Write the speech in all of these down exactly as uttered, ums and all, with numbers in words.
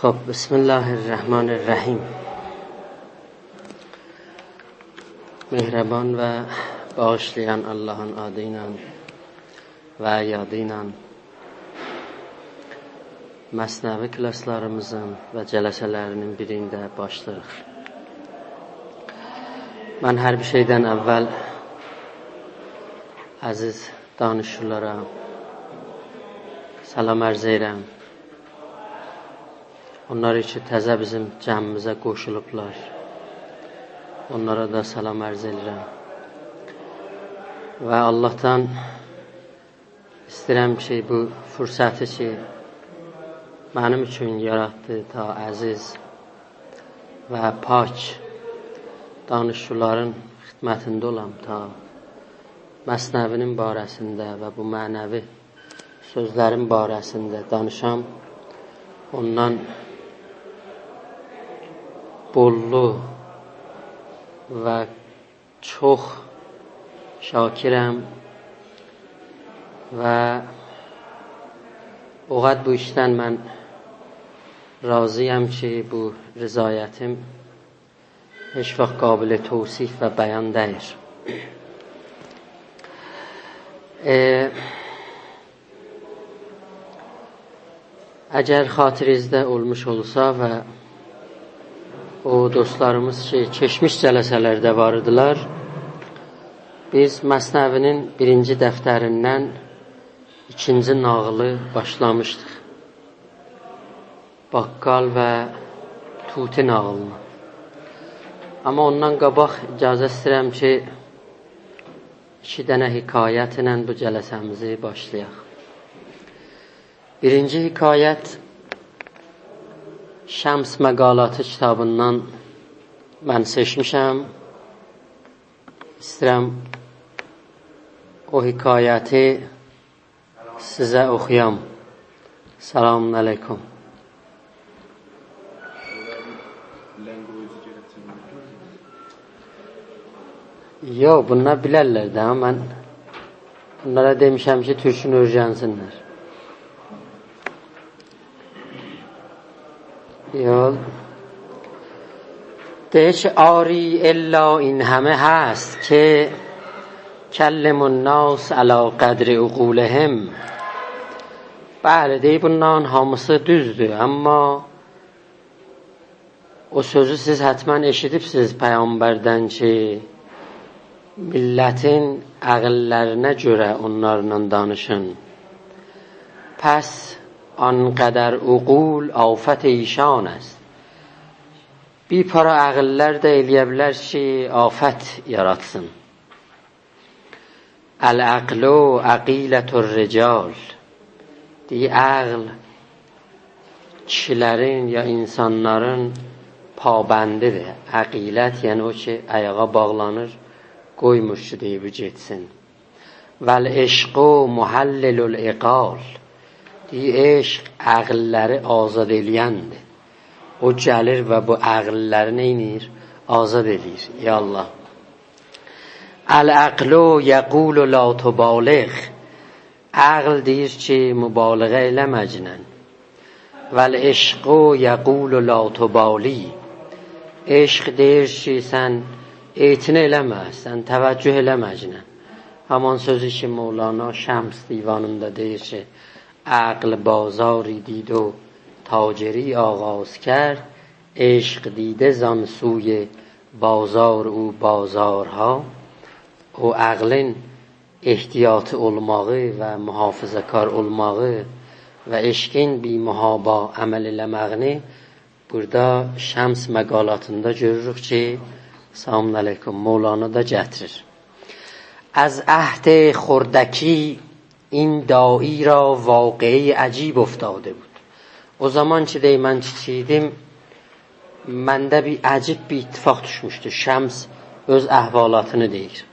خب، بسم الله الرحمن الرحیم. مهربان و باغیشلایان آللاهین آدی ایله و یادی ایله مثنوی کلاسلاریمیزین و جلسه‌لرینین بیرینده باشلاییریق. من هر بیر شئیدن اول عزیز دانشجولارا سلام عرض ائدیرم. اونلار کی تازه بیزیم جمعیمیزه قوشولوبلار، اونلارا دا سلام عرض ائدیرم. و آللاهدان ایسته‌ییرم کی بو فرصتی کی منیم اوچون یاراتدی، تا عزیز و پاک دانشجولارین خدمتینده اولام، تا مثنوی‌نین باره‌سینده و بو معنوی سؤزلرین باره‌سینده دانیشام، اوندان بوللو و چوخ شاکرم و او قدر بو ایشدن من راضی‌یام کی بو رضایتیم هئچ واخت قابل توصیف و بیان دئییل. ائ، اگر خاطرینیزده اولموش اولسا و او دوستلاریمیز کی کئچمیش جلسه‌لرده وار ایدیلر، بیز مثنوی‌نین بیرینجی دفتریندن ایکینجی ناغیلی باشلامیشدیق. باققال و طوطی ناغیلینی. آمما اوندان قاباق اجازه ایسته‌ییرم کی ایکی دنه حکایتله بو جلسه‌میزی باشلایاق. بیرینجی حکایت شمس مقالاتی کیتابیندان من سئچمیشم. ایسته‌ییرم او حکایتی سیزه اوخویام. سلام علیکم. یوخ، بونلار بیلرلر ده، من بونلارا دئمیشم کی تورکونو اؤیرنسینلر. یول. دئییر کی آری، الا این همه هست که کلم الناس علی قدر عقولهم. بلی، دئییر، بونلارین هامیسی دوزدور، آمما او سؤزو سیز حتماً ائشیدیبسیز پیغمبردن کی میللتین عقل‌لرینه گؤره اونلارلا دانیشین. پس آنقدر عقول آفت ایشان است. بیر پارا عقل‌لر ده ائلیه بیلر کی آفت یاراتسین. العقل عقیلة الرجال. دئییر، عقل کیشی‌لرین یا اینسانلارین پابندی‌دیر. عقیلت، یعنی او کی آیاغا باغلانیر، قویمور کی دئییر بو گئتسین. والعشق محلل العقال. دئییر، عشق عقل‌لری آزاد ائله‌یندیر. او گلیر و بو عقل‌لری نئینیر؟ آزاد ائله‌ییر. یا الله. العقل یقول لا تبالغ. عقل دئییر کی مبالغه ائله‌مه‌گینن. والعشق یقول لا تبالی. عشق دئییر کی سن اعتنا ائله‌مه، سن توجه ائله‌مه‌گینن. همان سؤزو کی مولانا شمس دیوانیندا دئییر کی عقل بازاری دید و تاجری آغاز کرد، عشق‌دیده زان سوی بازار او بازارها. او عقلین احتیاطی اولماغی و محافظه‌کار اولماغی و عشقین بی‌محابا عمل ائله‌مه‌یینی بورادا شمس مقالاتیندا گؤروروک کی، سلام علیکم، مولانا دا گتیریر. از عهد خردکی این داعی را واقعه‌ای عجیب افتاده بود. او زامان کی دئییر من کیچیک ایدیم، منده بیر عجیب بیر اتفاق دوشموشدو. شمس اؤز احوالاتینی دئییر.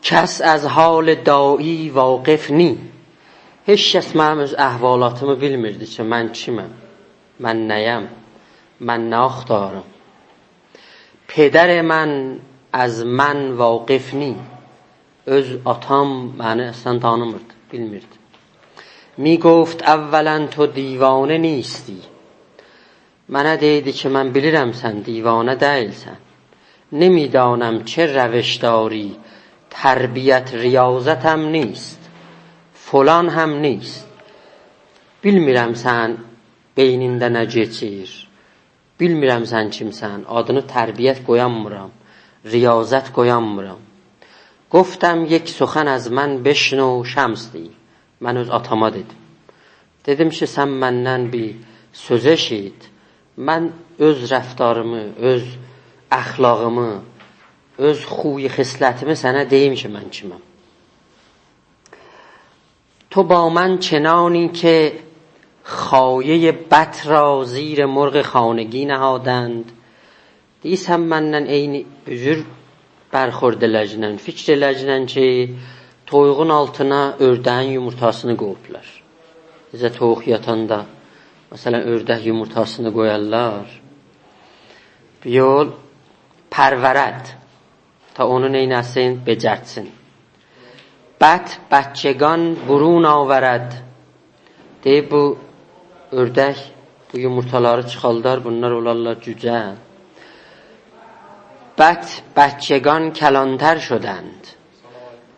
کس از حال داعی واقف نی. هئچ کس منیم اؤز احوالاتیمی بیلمیردی کی من کیمم، من نه‌یم، من نه آختاریرام. پدر من از من واقف نی. اؤز آتام منی اصلاً تانیمیردی، بیلمیردی. می‌گفت اولاً تو دیوانه نیستی. منه دئییردی کی، من بیلیرم سن دیوانه دئییلسن. نمی‌دانم چه روش داری، تربیت ریاضتم نیست، فلان هم نیست. بیلمیرم سن بئینینده نه کئچیر. بیلمیرم سن کیمسن، آدینی تربیت قویانمیرام، ریاضت قویانمیرام. گفتم یک سخن از من بشنو شمس، دئییر. من اؤز آتاما دئدیم. دئدیم کی، سن مندن بیر سؤز ائشیت، من اؤز رفتاریمی، اؤز اخلاقیمی، اؤز خوی خصلتیمی سنه دئییم کی، من کیمم. تو با من چنانی که خایهٔ بط را زیر مرغ خانگی نهادند. دئییر، سن منن عینی بو جور برخورد ائله‌گینن، فیکر ائله‌گینن کی، تویوغون آلتینا اؤرده‌یین یومورتاسینی قویوبلار. بیزه تویوق یاتاندا، مثلا، اؤردک یومورتاسینی قویارلار. بیر یول پرورد، تا اونو نئینه‌سین، بئجرتسین. بط بچگان برون آورد. دئییر، بو اؤردک بو یومورتالاری چیخاردار، بونلار اولارلار جوجه. بط بچگان کلان‌تر شدند.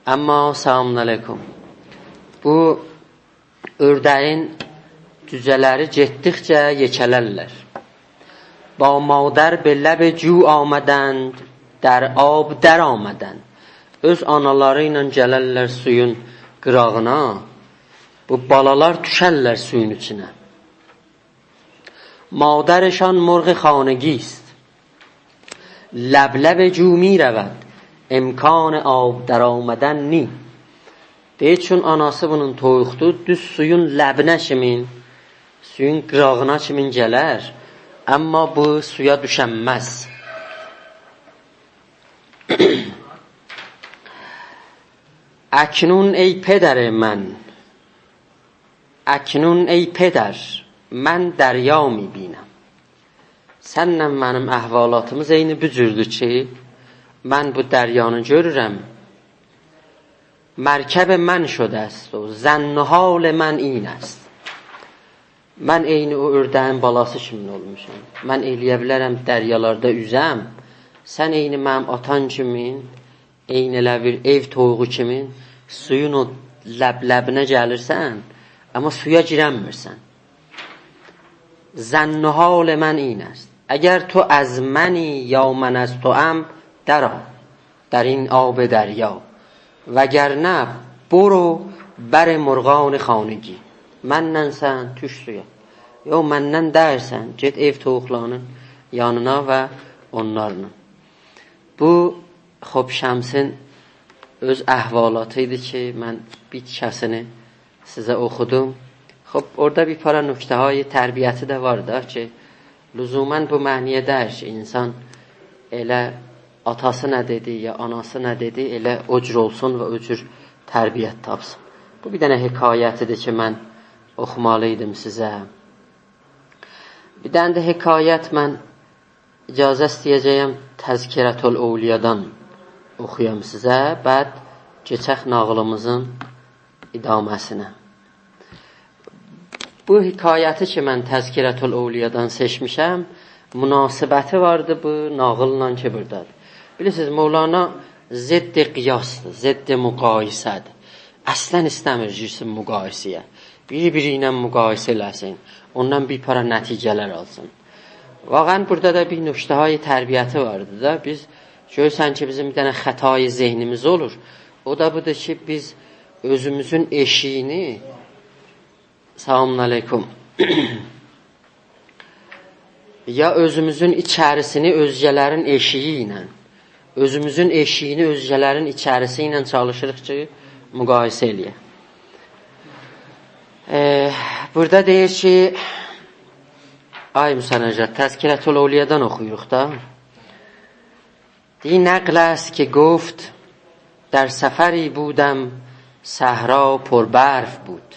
اما، سلام علیکم، بو اؤرده‌یین جوجه‌لری گئتدیکجه یئکه‌لرلر. با مادر به لب جو آمدند، در آب درآمدند. اؤز آنالاری ایله گلرلر سویون قیراغینا. بو بالالار دوشرلر سویون ایچینه. مادرشان مرغ خانگی است، لب‌لب جو می‌رود، امکان آب درآمدن نی. دئییر، چون آناسی بونون تویوقدور، دوز سویون لبینه کیمین، سویون قیراغینا کیمین گلر، اما بو سویا دوشنمز. اکنون ای پدر من، اکنون ای پدر، من دریا می‌بینم. سنله منیم احوالاتیمیز عینی بو جوردور کی، من بو دریانی گؤرورم. مرکب من شده است و ظن و حال من این است. من عینی او اؤرده‌یین بالاسی کیمین اولموشام. من ائلیه بیلرم دریالاردا اوزم. سن عینی منیم آتان کیمین، عینی ائله بیر ائو تویوغو کیمین سویون او لب‌لبینه گلیرسن، اما سویا گیرنمیرسن. ظن و حال من این است، اگر تو از منی یا من از توام، درآ در این آب دریا، وگرنه برو بر مرغان خانگی. منن‌سن، دوش سویا. یوخ، مندن دئییلسن، گئت ائو تویوقلارینین یانینا و اونلارلا. بو، خوب، شمسین اؤز احوالاتی ایدی کی، من بیر تیکه‌سینی سیزه اوخودوم. خوب، اورادا بیر پارا نکته‌های تربیتی ده وار دا کی، لزوماً بو معنی‌یه دئییل کی، انسان ائله آتاسی نه دئدی یا آناسی نه دئدی، ائله او جور اولسون و او جور تربیت تاپسین. بو بیر دنه حکایتیدیر کی، من اوخومالی ایدیم سیزه. بیر دنه ده حکایت، من اجازه ایسته‌یه‌جه‌یم تذکرةالاولیادان اوخویام سیزه، بعد کئچک ناغیلیمیزین ادامه‌سینه. بو حکایتی کی، من تذکرةالاولیادان سئچمیشم، مناسبتی واردی بو ناغیللا کی، بورادادیر. بیلیرسینیز، مولانا ضد قیاسدیر، ضد مقایسه‌دیر. اصلاً ایسته‌میر گیرسین مقایسه‌یه. بیری بیری ایله مقایسه ائله‌سین، اوندان بیر پارا نتیجه‌لر آلسین. واقعاً بورادا دا بیر نکته‌های تربیتی واردی دا. بیز گؤرورسن کی، بیزیم بیر دنه خطای ذهنیمیز اولور. او دا بودور کی، بیز اؤزوموزون ائشیگینی، سلام علیکم، یا اؤزوموزون ایچریسینی اؤزگه‌لرین ائشیگی ایله، اؤزوموزون ائشیگینی اؤزگه‌لرین ایچریسی ایله چالیشیریق کی، مقایسه ائله‌یک. ائ، بورادا دئییر کی، آی موسی نژاد، تذکرةالاولیادان اوخویوروق دا. دئییر، نقل است که گفت: در سفری بودم، صحرا پر برف بود.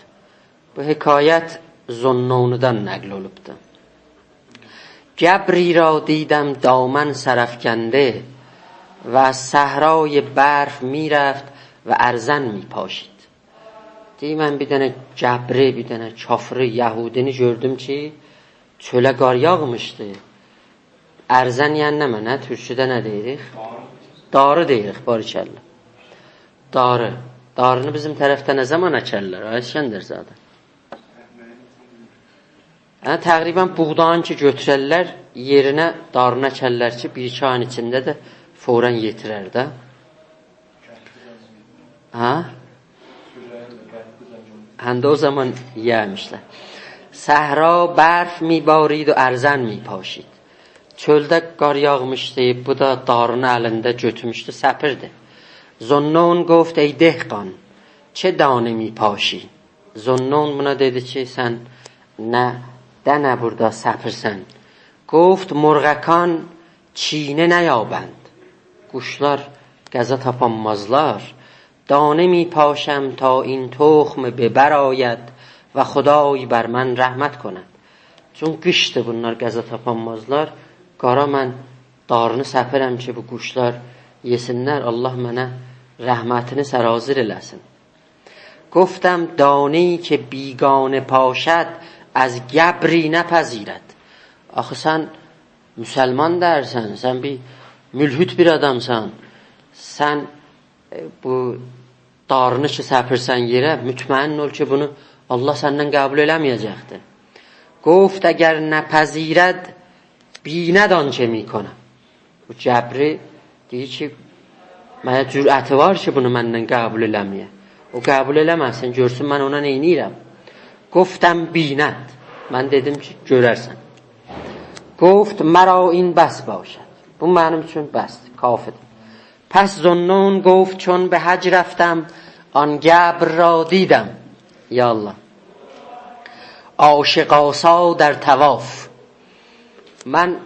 بو حکایت ذوالنونی‌دان نقل اولوبدور. گبری را دیدم دامن سرافکنده، و از صحرای برف می‌رفت و ارزن می‌پاشید. دئییر، من بیر دنه گبری، بیر دنه کافری، یهودینی گؤردوم کی، چؤله قار یاغمیشدی. ارزن یعنی نمنه؟ تورکوده نه دئییریک؟ داری دئییریک، باریکلا. داری. دارینی بیزیم طرفده نه زامان اکرلر، آی اسکندرزاده؟ هه، تقریباً بوغدانی کی گؤتوررلر، یئرینه دارینی اکرلر کی، بیر ایکی آیین ایچینده ده فوراً یئتیرر ده. هه؟ هم ده او زامان یئیرمیشلر. صحرا برف می‌بارید و ارزن می‌پاشید. چؤلده قار یاغمیشدی، بو دا دارینی الینده گؤتورموشدو، سپیردی. ذوالنون گفت: «ای دهقان، چه دانه می‌پاشی؟» ذوالنون بونا دئدی کی، سن نه دنه بورادا سپیرسن؟ گفت: «مرغکان چینه نیابند، قوشلار غذا تاپانمازلار. دانه می‌پاشم تا این تخم به بر آید و خدای بر من رحمت کند.» چون قیشدیر، بونلار غذا تاپانمازلار. قارا من دارینی سپیرم کی، بو قوشلار یئسینلر، الله منه رحمتینی سرازیر ائله‌سین. گفتم: «دانه‌ای که بیگانه پاشد، از گبری نپذیرد.» آخی سن مسلمان دئییرسن، سن بیر ملحد بیر آدامسان. سن، ائ، بو دارینی کی سپیرسن یئره، مطمئن اول کی، بونو الله سندن قبول ائله‌مه‌یه‌جکدیر. گفت: «اگر نپذیرد، بیند آنچه می‌کنم.» بو گبری دئییر کی، منه جرأتی وار کی، بونو مندن قبول ائله‌مه‌یه؟ او قبول ائله‌مه‌سین، گؤرسون من اونا نئینیرم. گفتم: «بیند.» من دئدیم کی، گؤررسن. گفت: «مرا این بس باشد.» بو منیم اوچون بسدیر، کافیدیر. پس ذوالنون گفت: «چون به حج رفتم، آن گبر را دیدم.» یا الله. «عاشق‌آسا در طواف.» من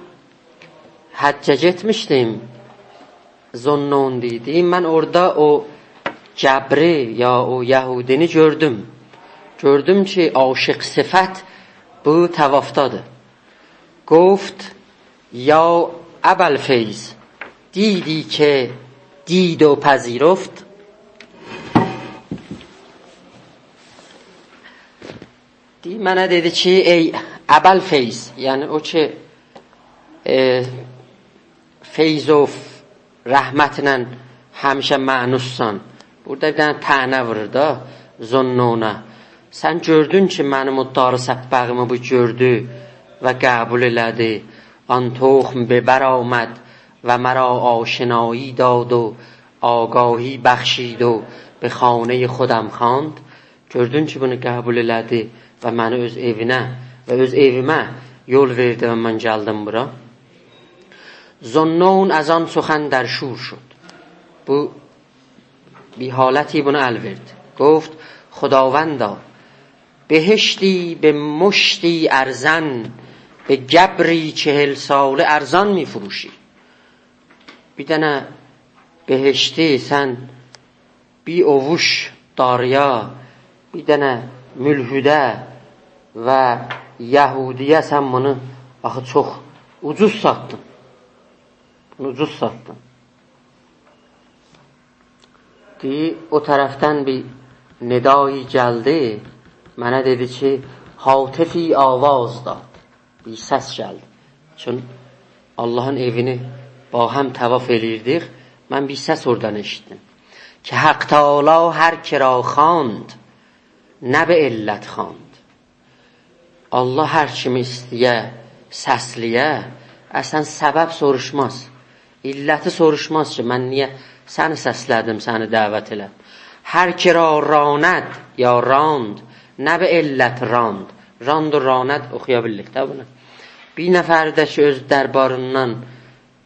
حجه گئتمیشدیم، ذوالنون دئییر. من اورادا او گبری یا او یهودینی گؤردوم. گؤردوم کی، عاشق صفت بو طوافدادیر. گفت: «یا ابا الفیض، دیدی که دید و پذیرفت؟» دئییر، منه دئدی کی، ای ابا الفیض، یعنی او کی، ائ، فیض و رحمتله همیشه مأنوسسان. بورادا بیر دنه طعنه وورور دا ذوالنونا. سن گؤردون کی، منیم او داری سپمه‌ییمی بو گؤردو و قبول ائله‌دی. آن تخم به بر آمد و مرا آشنایی داد و آگاهی بخشید و به خانهٔ خودم خواند. گؤردون کی، بونو قبول ائله‌دی و منی اؤز ائوینه و اؤز ائویمه یول وئردی و من گلدیم بورا. ذوالنون از آن سخن در شور شد. بو بیر حالتی بونا ال وئردی. گفت: «خداوندا، بهشتی به مشتی ارزن، به گبری چهل ساله ارزان می‌فروشی.» بیر دنه بهشتی سن بیر اوووش داری‌یا، بیر دنه ملحده و یهودی‌یه سن بونو آخی چوخ اوجوز ساتدین. بونو اوجوز ساتدین. دئییر، او طرفدن بیر ندایی گلدی، منه دئدی کی، هاتفی آواز داد. بیر سس گلدی. چون اللهین ائوینی باهم طواف ائله‌ییردیک، من بیر سس اورادان ائشیتدیم. که حق تعالی هر که را خواند، نه به علت خواند. الله هر کیمی ایسته‌یه سسله‌یه، اصلاً سبب سوروشماز. علتی سوروشماز کی، من نییه سنی سسله‌دیم، سنی دعوت ائله‌دیم. هر که را راند یا راند، نه به علت راند. راند و راند اوخویا بیللیک ده بونو. بیر نفر ده کی، اؤز درباریندان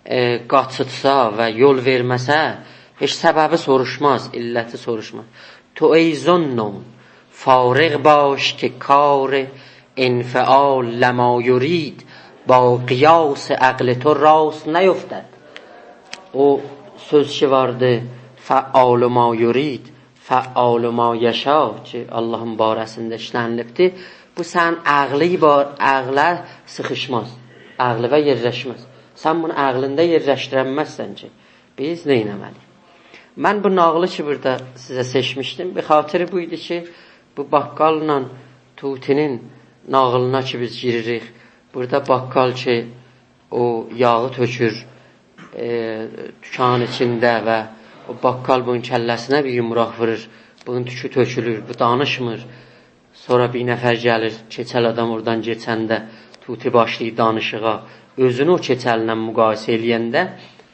ائ، قاچیتسا و یول وئرمه‌سه، هئچ سببی سوروشماز، علتی سوروشماز. تو ای ذوالنون، فارغ باش که کار انفعال لما یرید، با قیاس عقل تو راست نیفتد. او سؤز کی واردی، فعال ما یرید، فعال ما یشاء کی، اللهین باره‌سینده ایشله‌نیلیبدیر. بو سنین عقلی با-، عقله سیخیشماز. عقلیوه یئرلشمز. سن بونو عقلینده یئرلشدیرنمزسن کی. بیز نه ائتمه‌لی‌ییک؟ من بو ناغیلی کی، بورادا سیزه سئچمیشدیم، به خاطر بو ایدی کی، بو بقاللا طوطی‌نین ناغیلینا کی، بیز گیریریک، بورادا باققال کی، او یاغی تؤکور، ائ، دوکانین ایچینده و او باققال بونون کلّه‌سینه بیر یومروق وورور، بونون توکو تؤکولور، بو دانیشمیر. سونرا بیر نفر گلیر، کئچل آدام اورادان کئچنده طوطی باشلاییر دانیشیغا. اؤزونو او کئچل‌له مقایسه ائله‌ینده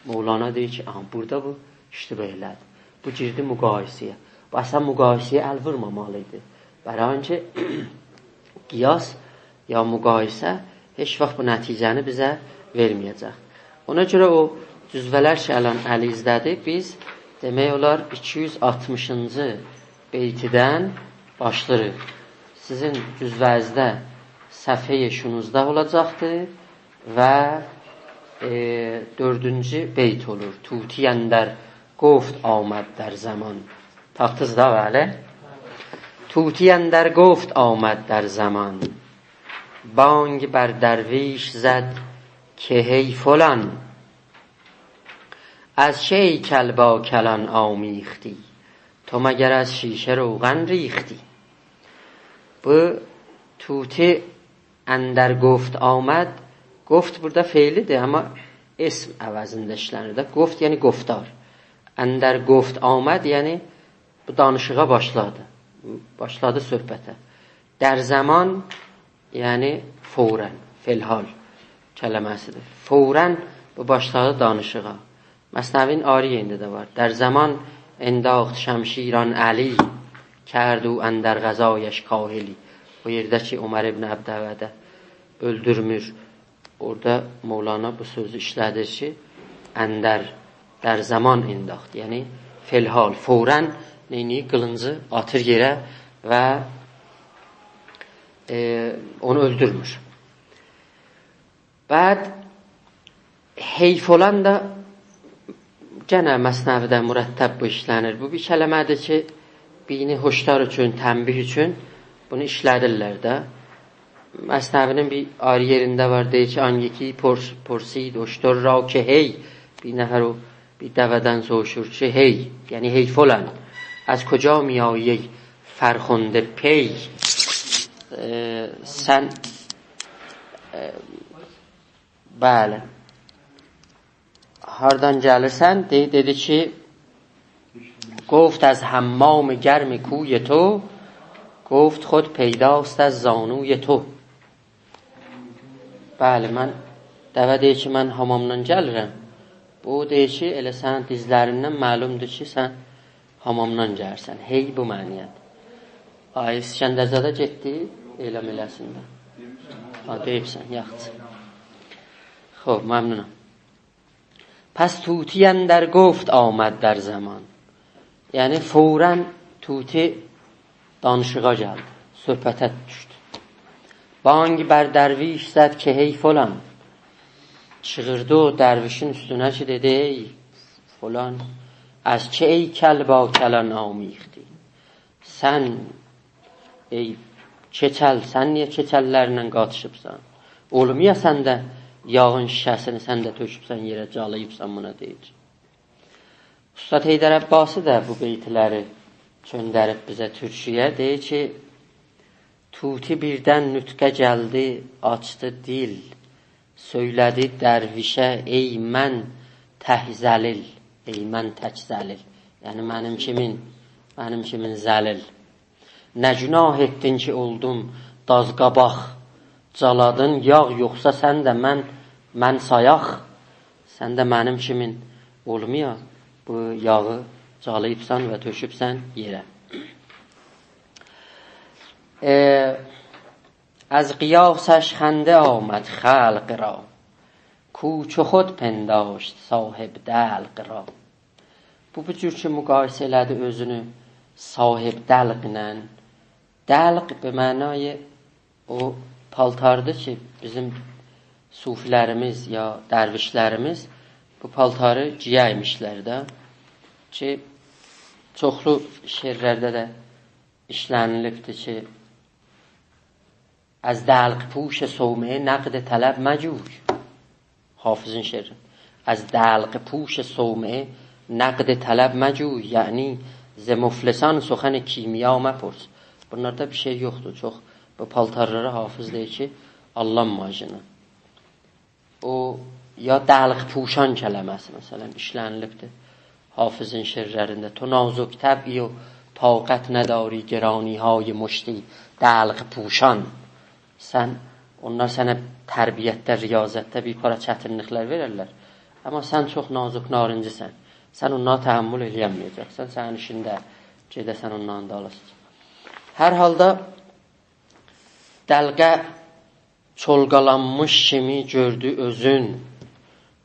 مولانا دئییر کی، «آها، بورادا بو اشتباه ائله‌دی. بو گیردی مقایسه‌یه.» بو اصلاً مقایسه‌یه ال وورمامالی ایدی. برای اینکه قیاس یا مقایسه هئچ واخت بو نتیجه‌نی بیزه وئرمه‌یه‌جک. اونا گؤره او جزوه‌لر کی، الان الیزده‌دیر، بیز دئمک اولار ایکی یوز آلتمیشینجی بیتدن باشلاییریق. سیزین جزوه‌نیزده صفحه‌ی شانزده اولاجاقدیر و، ائ، دؤردونجو بیت اولور. طوطی اندر گفت آمد در زمان. تاپدینیز دا، بلی؟ طوطی اندر گفت آمد در زمان، بانگ بر درویش زد که هی فلان، از چه ای کل با کلان آمیختی؟ تو مگر از شیشه روغن ریختی؟ بو طوطی اندر گفت آمد. گفت بورادا فعلی‌دیر، اما اسم عوضینده ایشله‌نیر ده. گفت یعنی گفتار. اندر گفت آمد یعنی بو دانیشیغا باشلادی. باشلادی صحبته. در زمان یعنی فوراً، فی‌الحال کلمه‌سی‌دیر. فوراً بو باشلادی دانیشیغا. مثنوی‌نین آیری یئرینده ده وار. در زمان انداخت شمشیر آن علی، کرد او اندر قضایش کاهلی. او یئرده کی، عمر ابن عبدوده اؤلدورمور. اورادا مولانا بو سؤزو ایشله‌دیر کی، اندر، در زمان انداخت. یعنی، فی‌الحال، فوراً نئینیر؟ قیلینجی آتیر یئره و، ائ، اونو اؤلدورمور. بعد هی فلان دا گئنه مثنوی‌ده مرتب بو ایشله‌نیر. بو بیر کلمه‌دیر کی، بینی هشدار اوچون، تنبیه اوچون بونو ایشله‌دیرلر ده. مثنوی‌نین بیر آیری یئرینده وار، دئییر کی، آن یکی پرس-، پرسید اشتر را که هی، بیر نفر او بیر دوه‌دن سوروشور کی، هی، یعنی هی فلان، از کجا می‌آیی ای فرخنده پی؟ ائ، سن، ائ، بلی. هاردان گلیرسن؟ دئ-، دئدی کی، گفت از حمام گرم کوی تو، گفت خود پیداست از زانوی تو. بلی، من، دوه دئییر کی، من حامامدان گلیرم. بو دئییر کی، ائله سنین دیزلریندن معلومدور کی، سن حامامدان گلیرسن. هی بو معنی‌یه‌دیر. آی، اسکندرزاده گئتدی، اعلام ائله‌سین ده. ها، دئییبسن، یاخشی. خوب، ممنونام. پس طوطی اندر گفت آمد در زمان. یعنی فوراً طوطی دانیشیغا گلدی، صحبته دوشدو. بانگ بر درویش زد که هی فلان. چیغیردی او درویشین اوستونه کی، دئدی: «ای فلان، از چه ای کل با کلان آمیختی؟» سن، ای کئچل، سن نییه کئچل‌لرله قاتیشیبسان؟ اولمویا سن ده یاغین شیشه‌سینی سن ده تؤکوبسن یئره، جالاییبسان بونا، دئییر. اوستاد حیدر عباسی ده بو بیت‌لری چؤندریب بیزه تورکویه. دئییر کی، طوطی بیردن نطقه گلدی، آچدی دیل. سؤیله‌دی درویشه: «ای من تک ذلیل، ای من تک ذلیل.» یعنی منیم کیمین، منیم کیمین ذلیل. «نه گناه ائتدین کی، اولدوم داز قاباق؟ جالادین یاغ، یوخسا سن ده من، من سایاق؟ سن ده منیم کیمین اولمویا، بو یاغی جالاییبسان و تؤکوبسن یئره.» ائ، از قیاسش خنده آمد خلق را، کو چو خود پنداشت صاحب دلق را. بو، بو جور کی، مقایسه ائله‌دی اؤزونو صاحب دلق ایله. دلق به معنای او پالتاردیر کی، بیزیم صوفی‌لریمیز یا درویش‌لریمیز بو پالتاری گئیه‌یمیشلر ده. کی، چوخلو شعرلرده ده ایشله‌نیلیبدیر کی، «از دلق‌پوش صومعه نقد طلب مجوی.» حافظین شعری. «از دلق‌پوش صومعه نقد طلب مجوی»، یعنی ز مفلسان سخن کیمیا مپرس. بونلاردا بیر شئی یوخدور، چوخ بو پالتارلارا حافظ دئییر کی، آللانما آجینی. او یا دلق‌پوشان کلمه‌سی، مثلا، ایشله‌نیلیبدیر حافظین شعرلرینده. «تو نازک‌طبعی و طاقت نداری گرانی‌های مشتی دلق‌پوشان.» سن، اونلار سنه تربیتده، ریاضتده بیر پارا چتینلیکلر وئررلر. آمما سن چوخ نازک نارنجی‌سن. سن اونلارا تحمل ائلیه‌نمیه‌جکسن. سنین ایشین ده گئده‌سن اونلارین دالیسیجا. هر حالدا دلقه چولقالانمیش کیمی گؤردو اؤزون،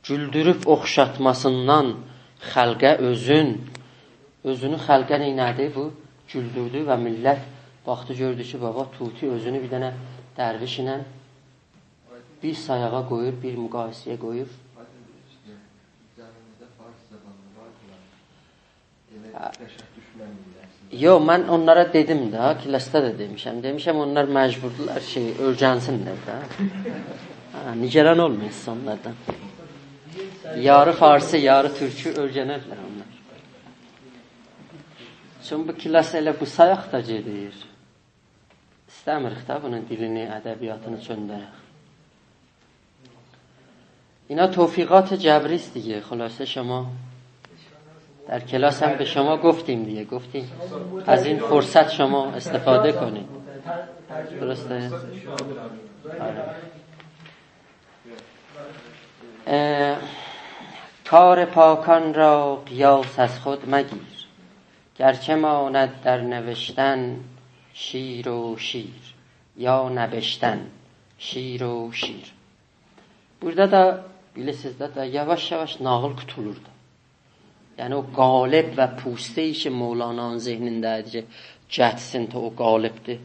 گولدوروب اوخشاتماسیندان خلقه اؤزون. اؤزونو خلقه نئینه‌دی؟ بو گولدوردو و میللت باخدی، گؤردو کی، بابا، طوطی اؤزونو بیر دنه درویش ایله بیر سایاغا قویور، بیر مقایسه‌یه قویور. یوخ، من اونلارا دئدیم ده، کلاسدا دا دئمیشم. دئمیشم، اونلار مجبوردولار کی، اؤیرنسینلر ده. هه، نگران اولمایین سیز اونلاردان. یاری فارسی، یاری تورکو اؤیرنرلر اونلار. چون بو کلاس ائله بو سایاقدا گئدیر. ایسته‌میریک ده بونون دیلینی، ادبیاتینی چؤندرک. اینا توفیقات جبری است دیگه. خلاصه شما در کلاس هم به شما گفتیم دیگه، گفتیم از این فرصت شما استفاده کنید. درسته؟ آره. اه، «کار پاکان را قیاس از خود مگیر، گرچه ماند در نوشتن شیر و شیر، یا نبشتن شیر و شیر.» بورادا دا، بیلیرسینیز ده، دا یاواش-یاواش ناغیل قوتولور دا. یعنی او قالب و پوسته‌ای کی، مولانانین ذهنینده ایدی کی، گتیرسین تا او قالبدیر،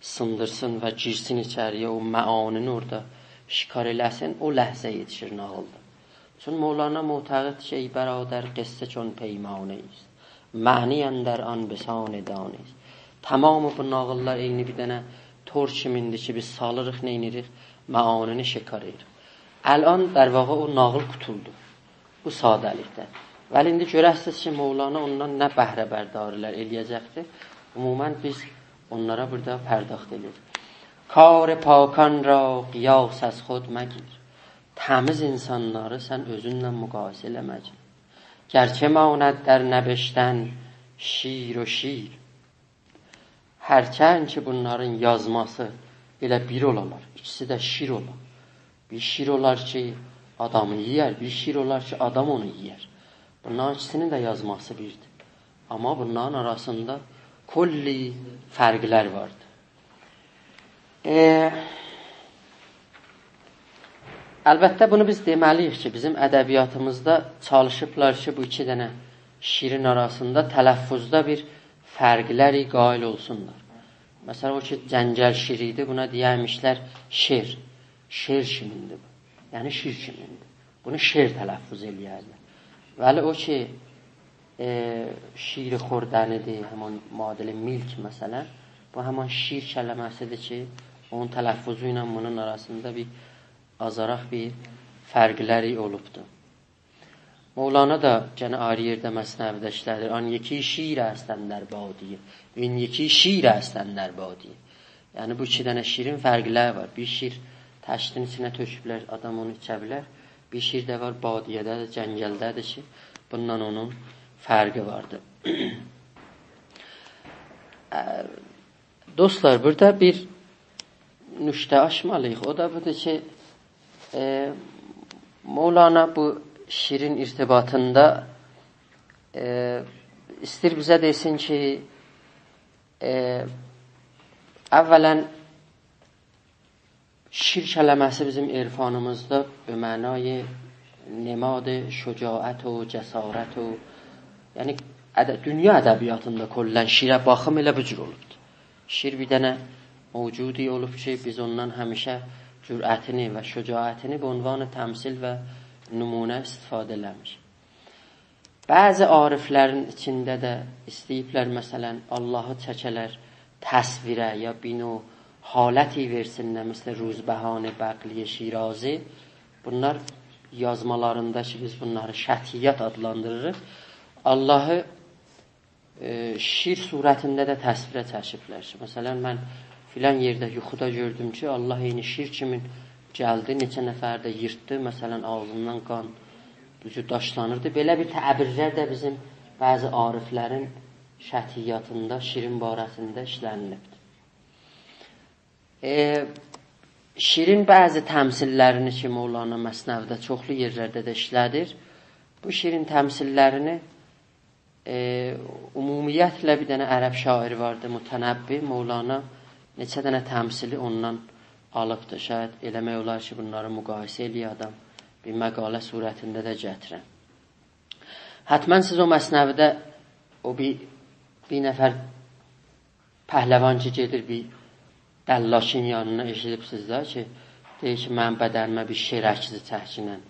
سیندیرسین و گیرسین ایچری‌یه، او معانینی اورادا شکار ائله‌سین، او لحظه یئتیشیر ناغیلدا. چون مولانا معتقد کی، «ای برادر، قصه چون پیمانه است، معنی اندر آن بسان دانه است.» تمام بو ناغیللار عینی بیر دنه تور کیمیندیر کی، بیز سالیریق، نئینیریک؟ معانینی شکار ائدیریک. الان، در واقع، او ناغیل قوتولدو بو ساده‌لیکده. ولی ایندی گؤره‌سیز کی، مولانا اوندان نه بهره برداری‌لر ائلیه‌جکدیر. عموماً بیز اونلارا بورادا پرداخت ائدیریک. «کار پاکان را قیاس از خود مگیر.» تمیز اینسانلاری سن اؤزونله مقایسه ائله‌مه‌گین. «گرچه ماند در نبشتن شیر و شیر.» هرچند کی، بونلارین یازماسی ائله بیر اولالار، ایکیسی ده شیر اولا. بیر شیر اولار کی، آدامی یئیر، بیر شیر اولار کی، آدام اونو یئیر. بونلارین ایکیسینین ده یازماسی بیردیر. آمما بونلارین آراسیندا کلی فرقلر واردیر. ائ، البته، بونو بیز دئمه‌لی‌ییک کی، بیزیم ادبیاتیمیزدا چالیشیبلار کی، بو ایکی دنه شیرین آراسیندا تلفظده بیر فرقلری قائل اولسونلار. مثلا، او کی، جنگل شیر ایدی، بونا دئیه‌میشلر شئر. شئر کیمیندیر بو. یعنی، شیر کیمیندیر. بونو شئر تلفظ ائلیردی. ولی او کی، ائ، شیر خوردنی‌دیر، همان معادل میلک مثلا، بو همان شیر کلمه‌سی‌دیر کی، اونون تلفظو ایله بونون آراسیندا بیر آزاراق بیر فرقلری اولوبدور. مولانا دا گئنه آیری یئرده مثنوی‌ده ایشله‌دیر: «آن یکی شیر است اندر بادیه، وین یکی شیر است اندر بادیه.» یعنی، بو ایکی دنه شیرین فرقلری وار. بیر شیر طشتین ایچینه تؤکوبلر، آدام اونو ایچه بیلر. بیر شیر ده وار، بادیه‌ده‌دیر، جنگلده‌دیر کی، بونونلا اونون فرقی واردیر. ا، دوستلار، بورادا بیر نکته آچمالی‌ییق. او دا بودور کی، ائ، مولانا بو شیرین ارتباطیندا، ائ، ایسته‌ییر بیزه دئسین کی، ائ، اولاً، شیر کلمه‌سی بیزیم عرفانیمیزدا به معنای نماد شجاعت و جسارت و، یعنی، اد-، دونیا ادبیاتیندا کلاً شیره باخیم ائله بو جور اولوبدور. شیر بیر دنه موجودی اولوب کی، بیز اوندان همیشه جرأتینی و شجاعتینی به عنوان تمثیل و نمونه استفاده ائله‌میشیک. بعضی عارفلرین ایچینده ده ایسته‌ییبلر، مثلا، آللاهی چکه‌لر تصویره، یا بیر نوع حالتی وئرسینلر، مثل روزبهان بغلی شیرازی. بونلار یازمالاریندا کی، بیز بونلاری شطحیات آدلاندیریریق، آللاهی، ائ، شیر صورتینده ده تصویره چکیبلر کی، مثلا، من فلان یئرده یوخودا گؤردوم کی، آللاه عینی شیر کیمین گلدی، نئچه نفری ده ییرتدی، مثلا، آغزیندان قان بو جور داشلانیردی. بئله بیر تعبیرلر ده بیزیم بعضی عارفلرین شطحیاتیندا، شیرین باره‌سینده ایشله‌نیلیبدیر. ائ، شیرین بعضی تمثیل‌لرینی کی، مولانا مثنوی‌ده چوخلو یئرلرده ده ایشله‌دیر. بو شیرین تمثیل‌لرینی، ائ، عمومیتله بیر دنه عرب شاعری واردی، متنبی. مولانا نئچه دنه تمثیلی اوندان آلیبدیر. شاید ائله‌مک اولار کی، بونلاری مقایسه ائله‌یه آدام، بیر مقاله صورتینده ده گتیره. حتما سیز او مثنوی‌ده او بیر، بیر نفر پهلوان کی، گئدیر بیر دلاکین یانینا، ائشیدیبسیز ده کی، دئییر کی، منیم بدنیمه بیر شیر عکسی چکگینن،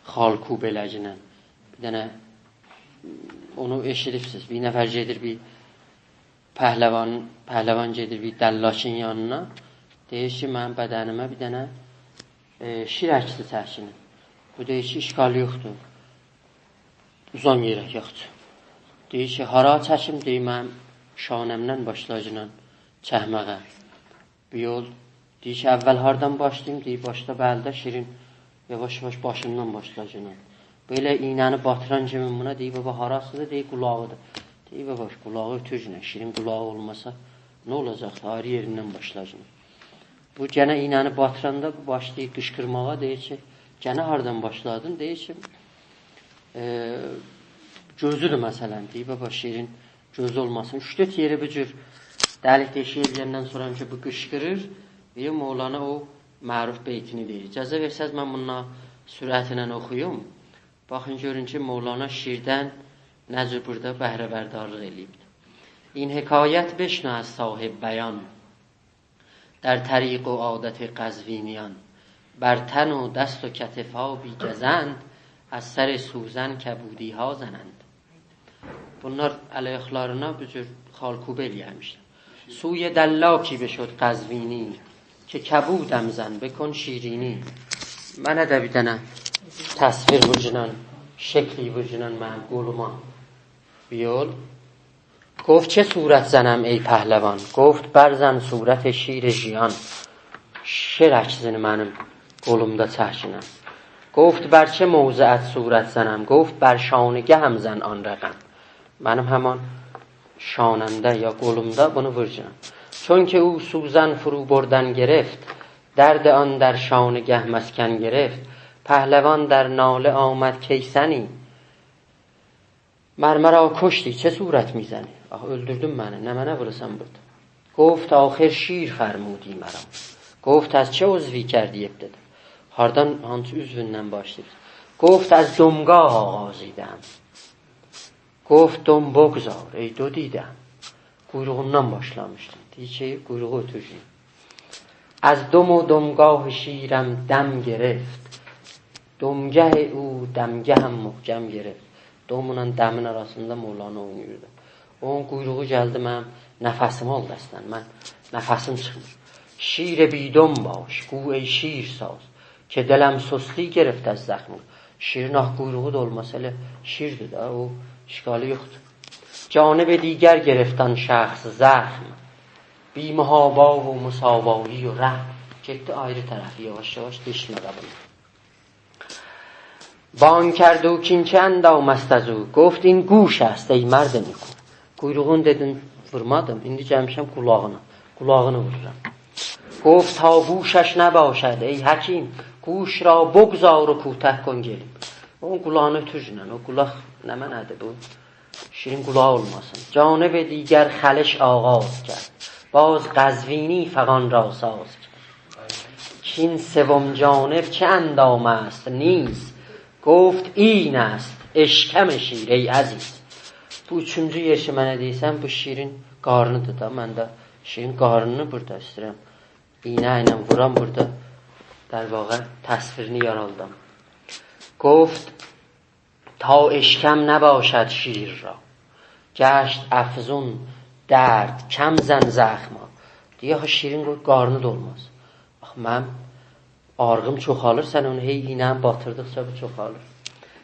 خالکوب ائله‌گینن. بیر دنه اونو ائشیدیبسیز. بیر نفر گئدیر بیر پهلوان، پهلوان گئدیر بیر دلاکین یانینا، دئییر کی، منیم بدنیمه بیر دنه، ائ، شیر عکسی چکگینن. بو دئییر کی، اشکال یوخدور. اوزان یئره، یاخشی. دئییر کی، هارا چکیم؟ دئییر، منیم شانه‌مدن باشلایاجاقسان چکمه‌یه. بیر یول. دئییر کی، اول هاردان باشلاییم؟ دئییر، باشلا، بلی ده، شیرین، یاواش-یاواش باشیندان باشلایاجاقسان. بئله ایینه‌نی باتیران کیمی بونا، دئییر، بابا، هاراسیدیر؟ دئییر، قولاغیدیر. دئییر، بابا، قولاغی اؤتورگینن، شیرین قولاغی اولماسا نه اولاجاقدی؟ آیری یئریندن باشلایاجاقسان. بو گئنه ایینه‌نی باتیراندا بو باشلاییر قیشقیرماغا، دئییر کی، گئنه هاردان باشلادین؟ دئییر کی، ائ، گؤزودور مثلا، دئییر، بابا، شیرین گؤزو اولماسین. اوچ-دؤرد یئری بو جور دلیک-دئشیک ائله‌یندن سونرا کی، بو قیشقیریر، دئییر، مولانا او معروف بیتینی دئییر. اجازه وئرسز، من بونلاری سرعتله اوخویوم. باخین، گؤرون کی، مولانا شیردن نه جور بورادا بهره‌بردارلیق ائله‌ییبدیر. «این حکایت بشنو از صاحب بیان، در طریق و عادت قزوینیان. بر تن و دست و کتف‌ها بی‌گزند، از سر سوزن کبودی‌ها زنند.» بونلار ال-آیاقلارینا بو جور خالکوب ائله‌یه‌میشلر. «سوی دلاکی بشد قزوینی، که کبودم زن بکن شیرینی.» منه ده بیر دنه تصویر وورگینان، شکلی وورگینان منیم قولوما. بیر یول. «گفت چه صورت زنم ای پهلوان؟» گفت: «برزن صورت شیر ژیان.» شیر عکسینی منیم قولومدا چکگینن. «گفت بر چه موضعت صورت زنم؟» گفت: «بر شانه‌گهم زن آن رقم.» منیم همان شانه‌مده یا قولومدا بونو وورگینان. «چون که او سوزن فرو بردن گرفت، درد آن در شانه‌گه مسکن گرفت. پهلوان در ناله آمد کای زنی، مر مرا کشتی، چه صورت می‌زنی؟» آخی اؤلدوردون منی، نمنه وورورسان بورادا؟ «گفت آخر شیر فرمودی مرا.» گفت: «از چه عضوی کردی ابتدا؟» هاردان، هانسی عضووندن باشلاییرسان؟ «گفت از دمگاه آغازی دم.» گفت: «دم بگذار ای دو دیده‌ام.» قویروغوندان باشلامیشدی. دئییر کی، قویروغو اؤتورگین. «از دم و دمگاه شیرم دم گرفت، دمگه او دمگهم محکم گرفت.» دم‌لا دمین آراسیندا مولانا اویناییردی. اونون قویروغو گلدی منیم نفسیمی آلدی اصلا. من نفسیم چیخمیر. «شیر بی‌دم باش گو ای شیرساز، که دلم سستی گرفت از زخم.» شیرین آخی قویروغو دا اولماسا ائله شیردیر ده، او اشکالی یوخدور. «جانب دیگر گرفت آن شخص زخم، بی محابا و مساوایی و رحم.» گئتدی آیری طرفه، یاواش-یاواش دئشمه قابینی. «بانگ کرد او کاین چه اندام است از او، گفت این گوش است ای مرد نیکو.» قویروغون دئدین وورمادیم، ایندی گلمیشم قولاغینا. قولاغینی وورورام. «گفت تا گوشش نباشد ای حکیم، گوش را بگذار و کوته کن گلیم.» اونون قولاغینی اؤتورگینن، او قولاق نمنه‌دیر بو؟ شیرین قولاق اولماسین. «جانب دیگر خلش آغاز کرد، باز قزوینی فغان را ساز کرد. کاین سوم جانب چه اندام است نیز، گفت این است اشکم شیر ای عزیز.» بو اوچونجو یئر کی منه دئییرسن، بو شیرین قارنیدیر دا. من ده شیرین قارنینی بورادا ایسته‌ییرم ایینه ایله وورام بورادا، در واقع، تصویرینی یارادام. «گفت تا اشکم نباشد شیر را، گشت افزون درد کم زن زخما.» دئییر، آخی شیرین قوی قارنی دولماز. آخی منیم آرغیم چوخالیر، سن اونو هی ایینه‌نی باتیردیقجا بو چوخالیر.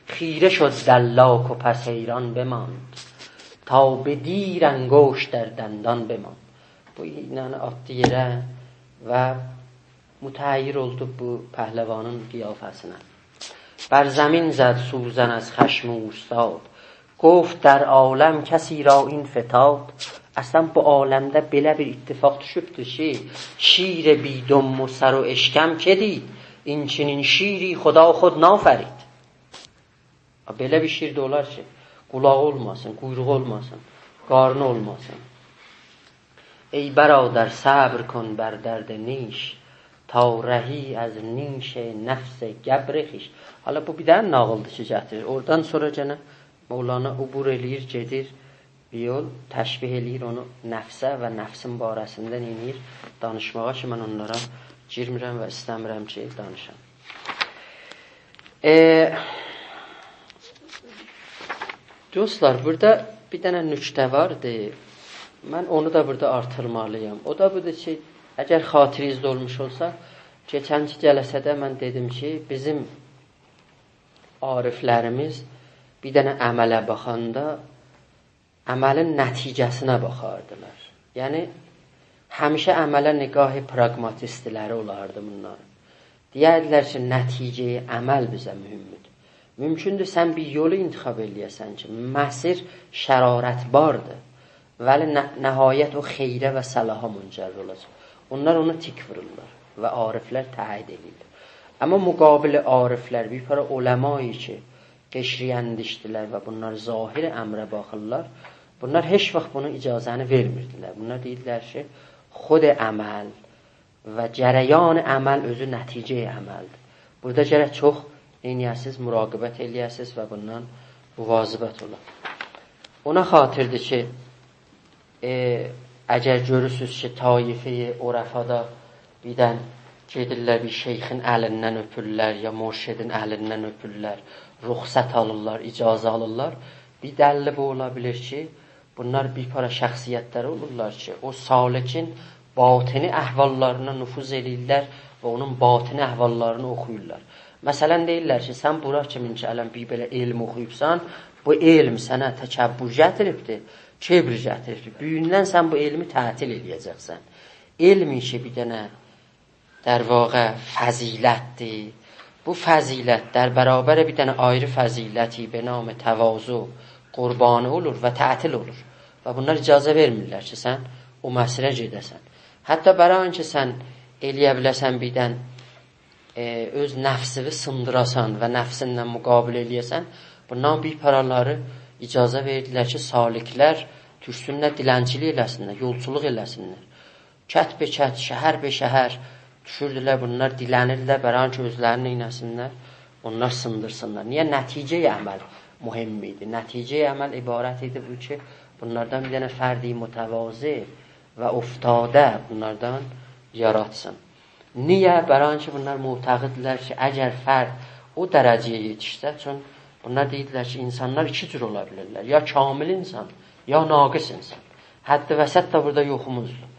«خیره شد دلاک و پس حیران بماند، تا به دیر انگشت در دندان بماند.» بو ایینه‌نی آتدی یئره و متحیر اولدو بو پهلوانین قیافه‌سینه. بر زمین زد سوزن از خشم اوستاد، گفت در عالم کسی را این فتاد. اصلاً بو عالمده بئله بیر اتفاق دوشوبدور کی، شیر بی‌دم و سر و اشکم که دید، این چنین شیری خدا خود نافرید. بئله بیر شیر ده اولار کی، قولاغی اولماسین، قویروغو اولماسین، قارنی اولماسین. ای برادر، صبر کن بر درد نیش، تا رهی از نیش نفس گبر خویش. حالا بو بیر دنه ناغیلدیر کی، گتیریر. اورادان سونرا گئنه مولانا عبور ائله‌ییر، گئدیر بیر یول، تشبیه ائله‌ییر اونو نفسه و نفسین باره‌سینده نئینیر؟ دانیشماغا کی، من اونلارا گیرمیرم و ایسته‌میرم کی، دانیشام. ائ، دوستلار، بورادا بیر دنه نکته واردی. من اونو دا بورادا آرتیرمالی‌یام. او دا بودور کی، اگر خاطرینیزده اولموش اولسا، کئچنکی جلسه‌ده من دئدیم کی، بیزیم عارفلریمیز بیر دنه عمله باخاندا عملین نتیجه‌سینه باخاردیلار. یعنی، همیشه عمله نگاه پراگماتیستلری اولاردی بونلارین. دئیردیلر کی، نتیجه‌ی عمل بیزه مهمدور. مومکوندور، سن بیر یولو انتخاب ائله‌یه‌سن کی، مسیر شرارتباردیر. ولی نه-، نهایت او خیره و صلاحا منجر اولاجاق. اونلار اونا تیک وورورلار و عارفلر تأیید ائله‌ییرلر. اما مقابل عارفلر، بیر پارا علمایی کی، قشری اندیشدیلر و بونلار ظاهر امره باخیرلار، بونلار هئچ واخت بونو اجازه‌نی وئرمیردیلر. بونلار دئییردیلر کی، خود عمل و جریان عمل اؤزو نتیجه‌ی عملدیر. بورادا گرک چوخ نئینیه‌سیز، مراقبت ائله‌یه‌سیز و بوندان مواظبت اولون. اونا خاطیردیر کی، ائ، اگر گؤرورسونوز کی، طایفه‌ی عرفادا بیردن گئدیرلر بیر شیخین الیندن اؤپورلر، یا مرشدین الیندن اؤپورلر، رخصت آلیرلار، اجازه آلیرلار، بیر دلیلی بو اولا بیلیر کی، بونلار بیر پارا شخصیتلر اولورلار کی، او سالکین باطنی احواللارینا نفوذ ائله‌ییرلر و اونون باطنی احواللارینی اوخویورلار. مثلاً، دئییرلر کی، سن بورا کیمین کی، الان بیر بئله علم اوخویوبسان، بو علم سنه تکبر گتیریبدیر، کبر گتیریبدیر. بوگوندن سن بو علمی تعطیل ائله‌یه‌جکسن. علم کی، بیر دنه، در واقع، فضیلتدیر. بو فضیلت در برابر بیر دنه آیری فضیلتی به نام تواضع قربانی اولور و تعطیل اولور. و بونلار اجازه وئرمیرلر کی، سن او مسیره گئده‌سن. حتی برای این که سن ائله‌یه بیله‌سن بیردن، ائ، اؤز نفسینی سیندیراسان و نفسینله مقابله ائله‌یه‌سن، بوندان بیر پارالاری اجازه وئردیلر کی، سالکلر دوشسونلر، دیلنچیلیک ائله‌سینلر، یولچولوق ائله‌سینلر. کت به کت، شهر به شهر دوشوردولر، بونلار دیلنیردیلر، برای این که اؤزلرینی نئینه‌سینلر؟ اونلار سیندیرسینلار. نییه؟ نتیجه‌ی عمل مهم ایدی. نتیجه‌ی عمل عبارت ایدی بو کی، بونلاردان بیر دنه فرد متواضع و افتاده بونلاردان یاراتسین. نییه؟ برای این که بونلار معتقددیرلر کی، اگر فرد او درجه‌یه یئتیشسه، چون بونلار دئییرلر کی، انسانلار ایکی جور اولا بیلیرلر. یا کامل انسان، یا ناقص انسان. حد وسط ده بورادا یوخوموزدور.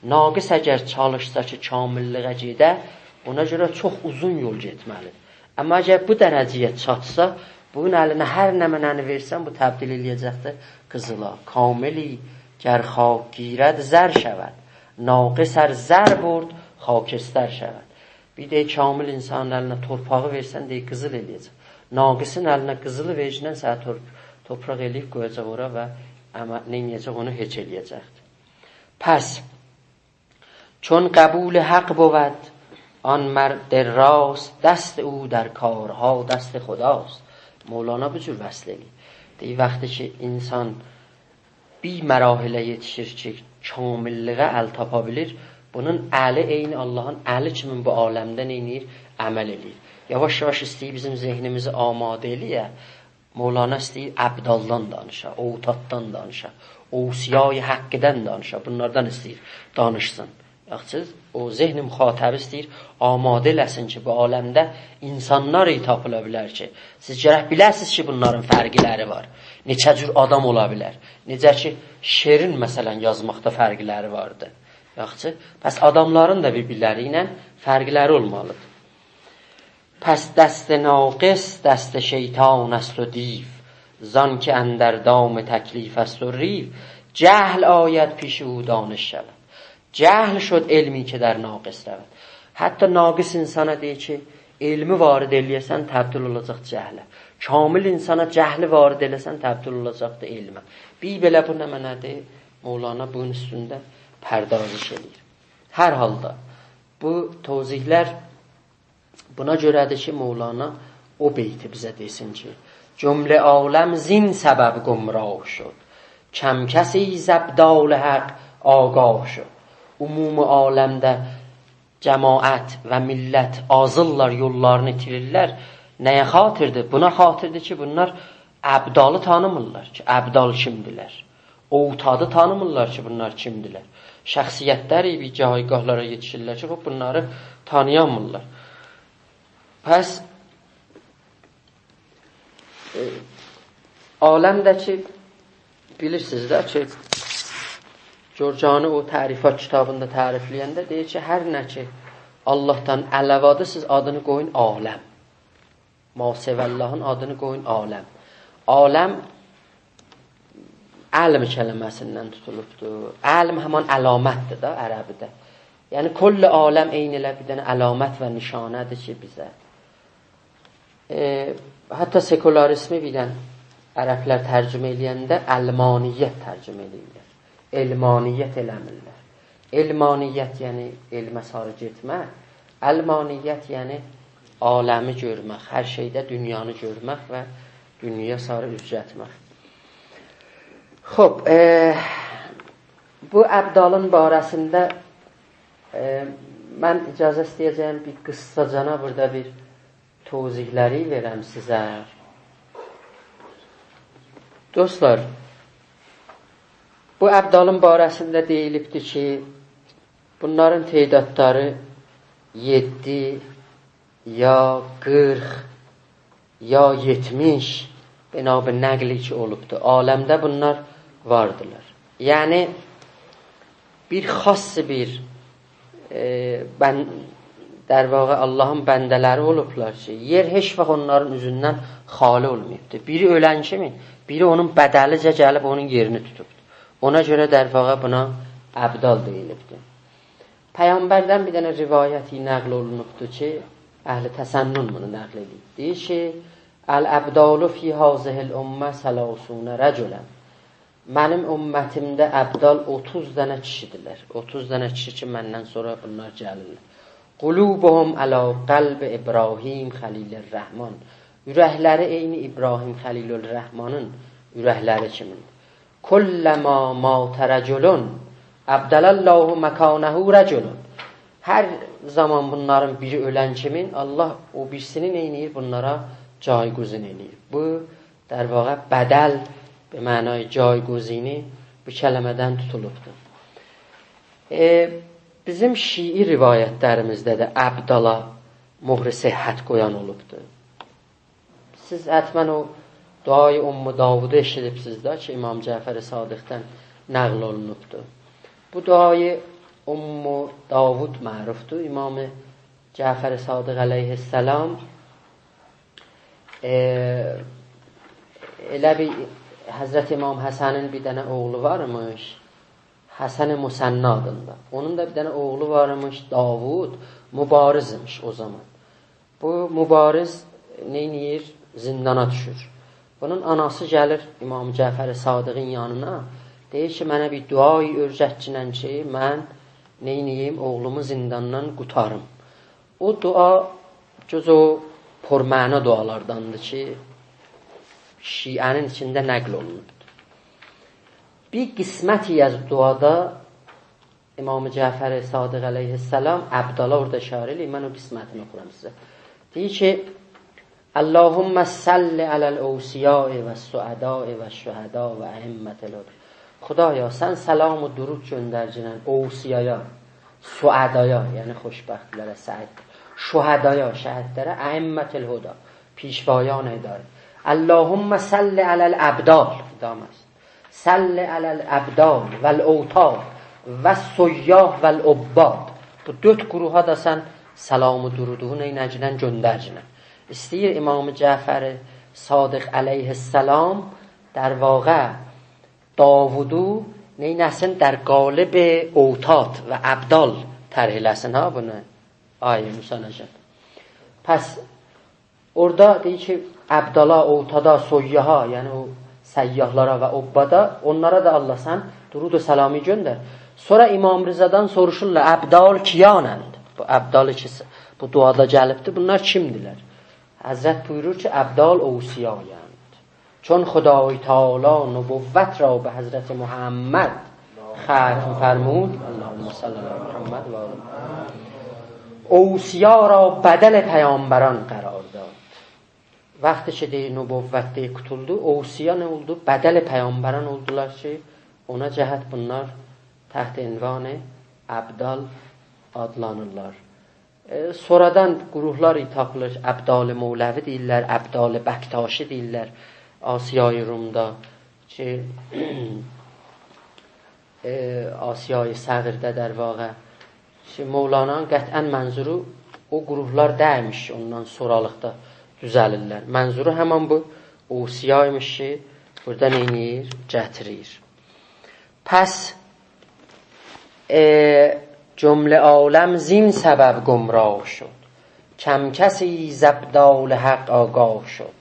ناقص اگر چالیشسا کی، کامللیغه گئده، اونا گؤره چوخ اوزون یول گئتمه‌لیدیر. اما اگر بو درجه‌یه چاتسا، بونون الینه هر نمنه‌نی وئرسن، بو تبدیل ائله‌یه‌جکدیر قیزیلا. کاملی گر خاک گیرد، زر شود، ناقص ار زر برد، خاکستر شود. بیر ده کامل انسانین الینه تورپاغی وئرسن، دئییر، قیزیل ائله‌یه‌جک. ناقصین الینه قیزیلی وئرگینن سنه تور-، تورپاق ائله‌ییب قویاجاق اورا و اما نئینیه‌جک، اونو هئچ ائله‌یه‌جکدیر. پس چون قبول حق بود آن مرد راست، دست او در کارها دست خداست. مولانا بو جور وصف ائله‌ییر. دئییر، وقتی کی، انسان بیر مراحله یئتیشیر کی، کامللیغه ال تاپا بیلیر، بونون الی عینی آللاهین الی کیمین بو عالمده نئینیر؟ عمل ائله‌ییر. یاواش-یاواش ایسته‌ییر بیزیم ذهنیمیزی آماده ائله‌یه. مولانا ایسته‌ییر ابدالدان دانیشا، اوتاددان دانیشا، اوصیای حقی‌دن دانیشا، بونلاردان ایسته‌ییر دانیشسین. یاخشی، او ذهن مخاطبی ایسته‌ییر آماده ائله‌سین کی، بو عالمده انسانلار تاپیلا بیلر کی، سیز گرک بیله‌سینیز کی، بونلارین فرقلری وار. نئچه جور آدام اولا بیلر. نئجه کی، شعرین، مثلاً، یازماقدا فرقلری واردی. یاخشی، پس آداملارین دا بیر-بیرلری ایله فرقلری اولمالیدیر. پس دست ناقص دست شیطان است و دیو، زان که اندر دام تکلیف است و ریو. جهل آید پیش او دانش شود، جهل شد علمی که در ناقص رود. حتی ناقص انسانا دئییر کی، علمی وارد ائله‌یه‌سن، تبدیل اولاجاق جهله. کامل انسانا جهلی وارد ائله‌سن، تبدیل اولاجاقدیر علمه. بیر بئله بو نمنه‌دیر؟ مولانا بونون اوستونده پردازش ائله‌ییر. هر حالدا بو توضیحلر بونا گؤره‌دیر کی، مولانا او بیتی بیزه دئسین کی، «جمله عالم زین سبب گمراه شد، کم کسی ز ابدال حق آگاه شد.» عموم عالمده جماعت و ملت آزیرلار، یوللارینی ایتیریرلر. نه‌یه خاطیردیر؟ بونا خاطیردیر کی، بونلار ابدالی تانیمیرلار کی، ابدال کیمدیلر. اوتادی تانیمیرلار کی، بونلار کیمدیلر. شخصیت‌لری بیر جایگاهلارا یئتیشیرلر کی، خوب، بونلاری تانییامیرلار. پس، ائ، عالم ده کی، بیلیرسینیز ده کی، جرجانی او تعریفات کیتابیندا تعریفله‌ینده دئییر کی، هر نه کی، آللاهدان علاوه‌دیر، سیز آدینی قویون عالم. ما سوی آللاهین آدینی قویون عالم. عالم علم کلمه‌سیندن توتولوبدور. علم همان علامت‌دیر ده عربی‌ده. یعنی، کل عالم عینی ائله بیر دنه علامت و نشانه‌دیر کی، بیزه. ائ، حتی سکولاریزمی بیردن عرب‌لر ترجمه ائله‌ینده علمانیت ترجمه ائله‌ییرلر. علمانیت ائله‌میرلر. علمانیت، یعنی علمه ساری گئتمک. علمانیت، یعنی عالمی گؤرمک، هر شئیده دونیانی گؤرمک و دونیایا ساری اوز گتمک. خوب، ائ، بو ابدالین باره‌سینده، ائ، من اجازه ایسته‌یه‌جه‌یم بیر قیسساجانا بورادا بیر توضیح‌لری وئرم سیزه. دوستلار، بو ابدالین باره‌سینده دئییلیبدیر کی، بونلارین تعدادلاری یئددی یا قیرخ یا یئتمیش، بنا به نقلی کی اولوبدور، عالمده بونلار واردیلار. یعنی، بیر خاص بیر، ائ، بن-، در واقع آللاهین بنده‌لری اولوبلار کی، یئر هئچ واخت اونلارین اوزوندن خالی اولماییبدیر. بیری اؤلن کیمی، بیری اونون بدلیجه گلیب اونون یئرینی توتوبدور. اونا گؤره، در واقع، بونا ابدال دئییلیبدیر. پیغمبردن بیر دنه روایتی نقل اولونوبدور کی، اهل تسنن بونو نقل ائدیب. دئییر کی، «الابدال فی هذه الامة ثلاثون رجلا.» منیم امتیمده ابدال اوتوز دنه کیشی‌دیرلر. اوتوز دنه کیشی کی، مندن سونرا بونلار گلیرلر. «قلوبهم علی قلب ابراهیم خلیل الرحمن.» اورکلری عینی ابراهیم خلیل الرحمنین اورکلری کیمیندیر. «کلما مات رجل ابدل الله مکانه رجل.» هر زامان بونلارین بیری اؤلن کیمین، آللاه او بیریسینی نئینیر؟ بونلارا جایگزین ائله‌ییر. بو، در واقع، بدل، به معنای جایگزینی، بو کلمه‌دن توتولوبدور. ائ، بیزیم شیعی روایت‌لریمیزده ده ابدالا مهر صحت قویان اولوبدور. سیز حتماً او دعای ام داوودو ائشیدیبسیز ده کی، امام جعفر صادقدن نقل اولونوبدور. بو دعای ام داوود معروفدور. امام جعفر صادق علیه‌السلام، ائ، ائله بیر حضرت امام حسنین بیر دنه اوغلو وارمیش، حسن مثنی آدیندا. اونون دا بیر دنه اوغلو وارمیش، داوود، مبارز ایمیش او زامان. بو مبارز نئینیر؟ زندانا دوشور. بونون آناسی گلیر امام جعفر صادقین یانینا. دئییر کی، «منه بیر دعا اؤیرتگینن کی، من نئینییم، اوغلومو زنداندان قوتاریم.» او دعا جز او پرمعنا دعالارداندیر کی، شیعه‌نین ایچینده نقل اولونوبدور. بیر قسمتی از دعادا امام جعفر صادق علیه‌السلام ابدالا اورادا اشاره ائله‌ییر. من او قسمتینی اوخورام سیزه. دئییر کی، «اللهم صل علی الاوصیاء و السعداء و الشهداء و ائمة الهدی.» خدایا، سن سلام و درود گؤندرگینن اوصیایا، سعدایا، یعنی خوشبخت‌لره، سعید، شهدایا، شهیدلره، ائمة الهدی، پیشوایان هدایت. «اللهم صل علی الابدال»، ادامه‌سی. «صل علی الابدال و الاوتاد و السیاح و العباد.» بو دؤرد گروها دا سن سلام و درودو نئینه‌گینن؟ گؤندرگینن. ایسته‌ییر امام جعفر صادق علیه‌السلام، در واقع، داوودو نئینه‌سین؟ در قالب اوتاد و ابدال طرح ائله‌سین ها بونو. آی موسی نجات. پس اورادا دئییر کی، ابدالا، اوتادا، سیاحا، یعنی او سیاحلارا و عبادا، اونلارا دا الله سن درود و سلامی گؤندر. سونرا امام رضادان سوروشورلار: «ابدال کیانند؟» بو ابدال کی، بو دعادا گلیبدی، بونلار کیمدیلر؟ حضرت بویورور کی، ابدال اوصیایند. چون خدای تعالی نبوت را به حضرت محمد ختم فرمود، اللهم صل علی محمد و آل محمد، اوصیا را بدل پیامبران قرار داد. وقتی کی، دئییر، نبوت دئییر قوتولدو، اوصیا نه اولدو؟ بدل پیامبران اولدولار کی، اونا جهت بونلار تحت عنوان ابدال آدلانیرلار. ائ، سونرادان گروهلار تاپیلیر، ابدال مولوی دئییرلر، ابدال بکتاشی دئییرلر، آسیای رومدا کی، ائ، آسیای صغیرده در واقع. کی، مولانانین قطعاً منظورو او گروهلار دئییلمیش کی، اوندان سونرالیقدا دوزلیرلر. منظورو همین بو اوصیایمیش کی، بورادا نئینیر؟ گتیریر. پس، ائ، جمله عالم زین سبب گمراه شد، کم کسی ز ابدال حق آگاه شد.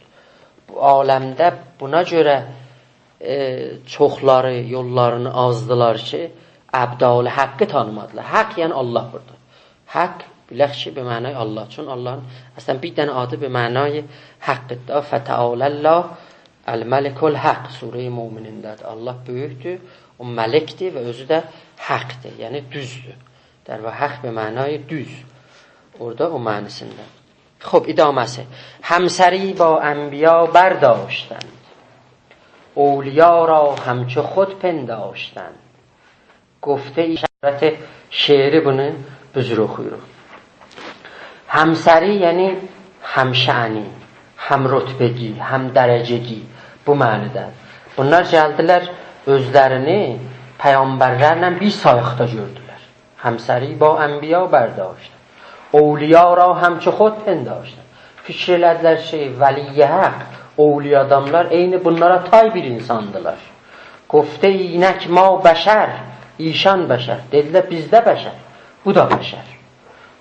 بو عالمده بونا گؤره، ائ، چوخلاری یوللارینی آزدیلار کی، ابدال حقی تانیمادیلار. حق، یعنی الله بورادا. حق، بیلک کی، به معنای الله. چون اللهین اصلاً بیر دنه آدی به معنای حقدیر. فتعالی الله الملک الحق، سورهٔ مؤمنینده‌دیر. الله بؤیوکدور، او ملکدیر و اؤزو ده حقدیر، یعنی دوزدور. در واقع حق به معنای دوز. اورادا او معنی‌سینده. خب، ادامه‌سی. همسری با انبیا برداشتند، اولیا را همچو خود پنداشتند. گفته‌ای، اشارت شعری بونو بو جور اوخویوروق. همسری، یعنی همشأنی، همرتبگی، همدرجگی، بو معنیده. بونلار گلدیلر، اؤزلرینی پیغمبرلرله بیر سایاقدا گؤردولر. همسری با انبیا برداشتند، اولیا را همچو خود پنداشتند. فکر ائله‌دیلر کی، ولی حق، اولیا آداملار عینی بونلارا تای بیر اینساندیلار. گفته‌ای اینک ما بشر، ایشان بشر. دئدیلر، بیز ده بشر، بو دا بشر.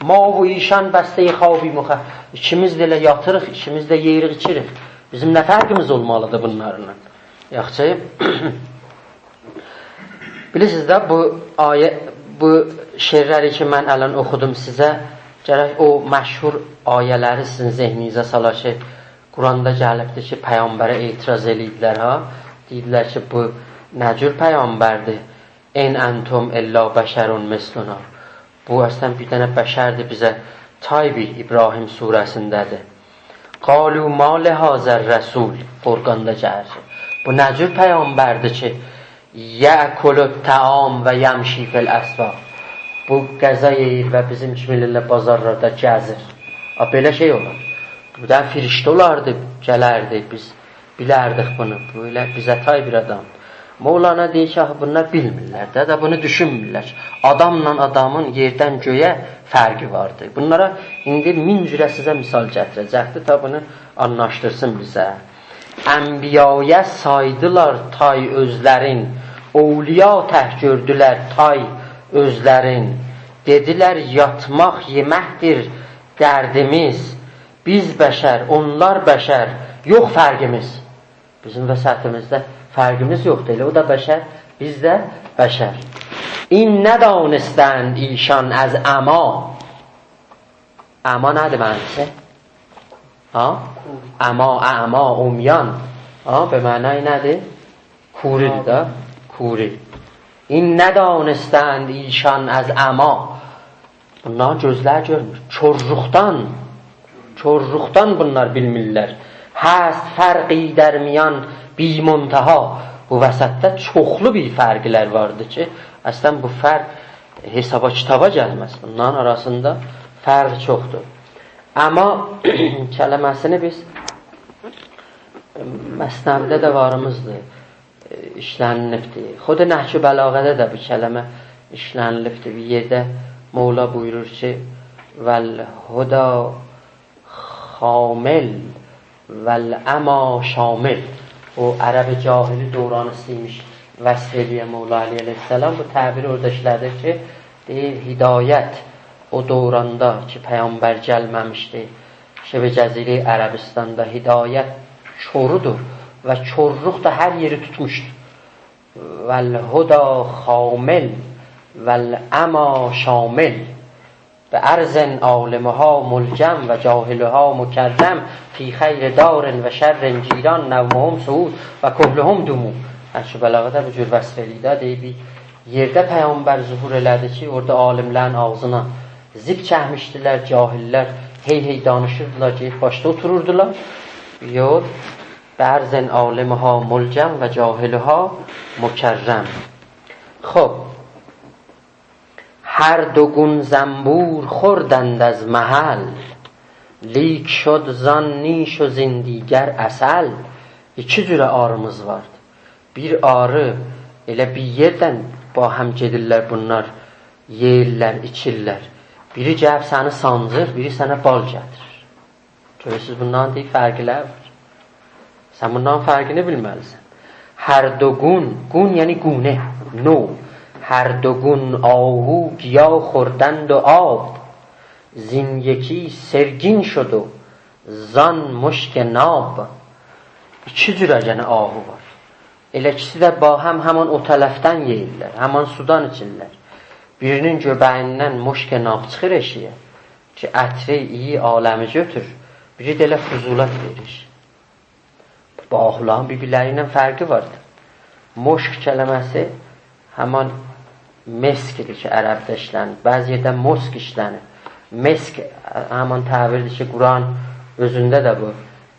ما و ایشان بستهٔ خوابیم و خ-، ایکیمیز ده ائله یاتیریق، ایکیمیز ده یئییریک، ایچیریک. بیزیم نه فرقیمیز اولمالیدیر بونلارلا؟ یاخشی. بیلیرسینیز ده، بو آیه، بو شعرلری کی، من الان اوخودوم سیزه، گرک او مشهور آیه‌لری سیزین ذهنینیزه سالا کی، قرآندا گلیبدیر کی، پیغمبره اعتراض ائله‌ییبلر، ها؟ دئییبلر کی، بو نه جور پیغمبردیر؟ «ان انتم الا بشر مثلنا.» بو اصلاً بیر دنه بشردیر، بیزه تای بیر، ابراهیم سوره‌سینده‌دیر. «قالوا ما لهذا الرسول»، فرقاندا گلیر. بو نه جور پیغمبردیر کی، «یأکل الطعام و یمشی فی الاسواق»؟ بو غذا یئییر و بیزیم کیمی ائله بازارلاردا گزیر. آ، بئله شئی اولار؟ بو دا فرشته اولاردی، گلردی، بیز بیلردیک بونو. بو ائله بیزه تای بیر آدام. مولانا دئییر کی، آخی بونلار بیلمیرلر ده، ده بونو دوشونمورلر. آداملا آدامین، یئردن گؤیه فرقی واردی. بونلارا ایندی مین جوره سیزه مثال گتیره‌جکدیر، تا بونو آنلاشدیرسین بیزه. انبیایا سایدیلار تای اؤزلرین، اولیا تک گؤردولر تای اؤزلرین. دئدیلر، یاتماق یئمکدیر دردیمیز، بیز بشر، اونلار بشر، یوخ فرقیمیز. بیزیم وسطیمیزده فرقیمیز یوخدور. ائله او دا بشر، بیز ده بشر. «این ندانستند ایشان از عمی.» عمی نه‌دیر معنی‌سی؟ ها؟ عمی، اعمی، عمیان. ها، به معنای نه‌دیر؟ کوری‌دیر ده، کوری. «این ندانستند ایشان از عمی.» بونلارین گؤزلری گؤرمور. کورلوقدان، کورلوقدان بونلار بیلمیرلر. «هست فرقی در میان بی‌منتها.» بو وسطده چوخلو بیر فرقلر واردی کی، اصلاً بو فرق حسابا کیتابا گلمز. بونلارین آراسیندا فرق چوخدور. اما کلمه‌سینی بیز مثنوی‌ده ده واریمیزدیر، ائ، ایشلنیلیبدیر. خود نهج البلاغه‌ده ده بو کلمه ایشلنیلیبدیر. بیر یئرده مولا بویورور کی، «والهدی خامل، والعمی شامل.» او عرب جاهلی دورانی ایسته‌ییرمیش وصف ائله‌یه مولا علی علیه‌السلام. بو تعبیری اورادا ایشله‌دیر کی، دئییر، هدایت او دوراندا کی، پیغمبر گلمه‌میشدی، شبه جزیره عربستاندا هدایت کورودور و کورلوق دا هر یئری توتموشدو. «والهدی خامل، والعمی شامل. بأرض عالمها ملجم، وجاهلها مکرم. فی خیر دار وشر جیران، نومهم سهول وکحلهم دموع.» نهج‌البلاغه‌ده بو جور وصف ائله‌ییر ده، دئییر، بیر یئرده پیغمبر ظهور ائله‌دی کی، اورادا عالم‌لرین آغزینا زیپ چکمیشدیلر، جاهل‌لر هئی هئی دانیشیردیلار، گئدیب باشدا اوتوروردولار. یوخ، «بأرض عالمها ملجم، وجاهلها مکرم.» خوب، «هر دو گون زنبور خوردند از محل، لیک شد زان نیش و زین دیگر عسل.» ایکی جوره آریمیز واردی. بیر آری، ائله بیر یئردن باهم گئدیرلر بونلار، یئییرلر، ایچیرلر. بیری گلیب سنی سانجیر، بیری سنه بال گتیریر. گؤرورسوز، بونلارین دئییر فرقلری وار. سن بونلارین فرقینی بیلمه‌لیسن. «هر دو گون»، گون یعنی گونه، نوع. «هر دو گون آهو گیا خوردند و آب، زین یکی سرگین شد و زان مشک ناب.» ایکی جوره یعنی آهو وار. ائله ایکیسی ده باهم همان او طرفدن یئییرلر، همان سودان ایچیرلر. بیرینین گؤبه‌ییندن مشک ناب چیخیر ائشیگه کی، عطری، اییی عالمی گؤتور، بیری ده ائله فضولات وئریر. بو آهولارین بیر-بیرلری ایله فرقی واردی. مشک کلمه‌سی همان مسک‌دیر کی، عربده ایشلنیر. بعضی یئرده مسک ایشلنیر. مسک همان تعبیردیر کی، قرآن اؤزونده ده بو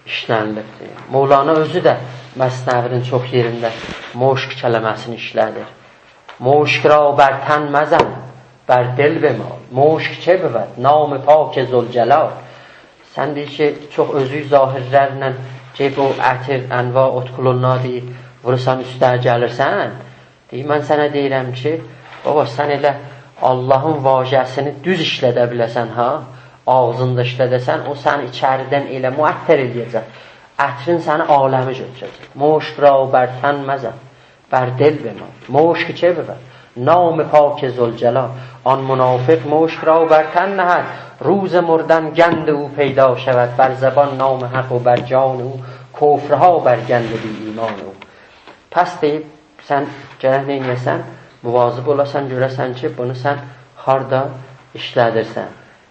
ایشلنیلیبدیر. مولانا اؤزو ده مثنوی‌نین چوخ یئرینده مشک کلمه‌سینی ایشله‌دیر. «مشک را بر تن مزن، بر دل بمال، مشک چه بود، نام پاک ذوالجلال.» سن دئییر کی، چوخ اؤزووی ظاهرلرله گئدیب او عطر، انواع، اودکلونلاری دئییر، وورورسان اوسته گلیرسن. دئییر، من سنه دئییرم کی، بابا، سن ائله آللاهین واژه‌سینی دوز ایشلده بیله‌سن ها، آغزیندا ایشلده‌سن، او سنی ایچریدن ائله معطر ائله‌یه‌جک. عطرین سنی عالمی گؤتوره‌جک. «مشک را بر تن مزن، بر دل بمال، مشک چه بود، نام پاک ذوالجلال. آن منافق مشک را بر تن نهد، روز مردن گند او پیدا شود. بر زبان نام حق و بر جان او، کفرها بر گند بی ایمان او.» پس دئییب، سن گرک نئینیه‌سن؟ مواظب اولاسان، گؤره‌سن کی، بونو سن هاردا ایشله‌دیرسن.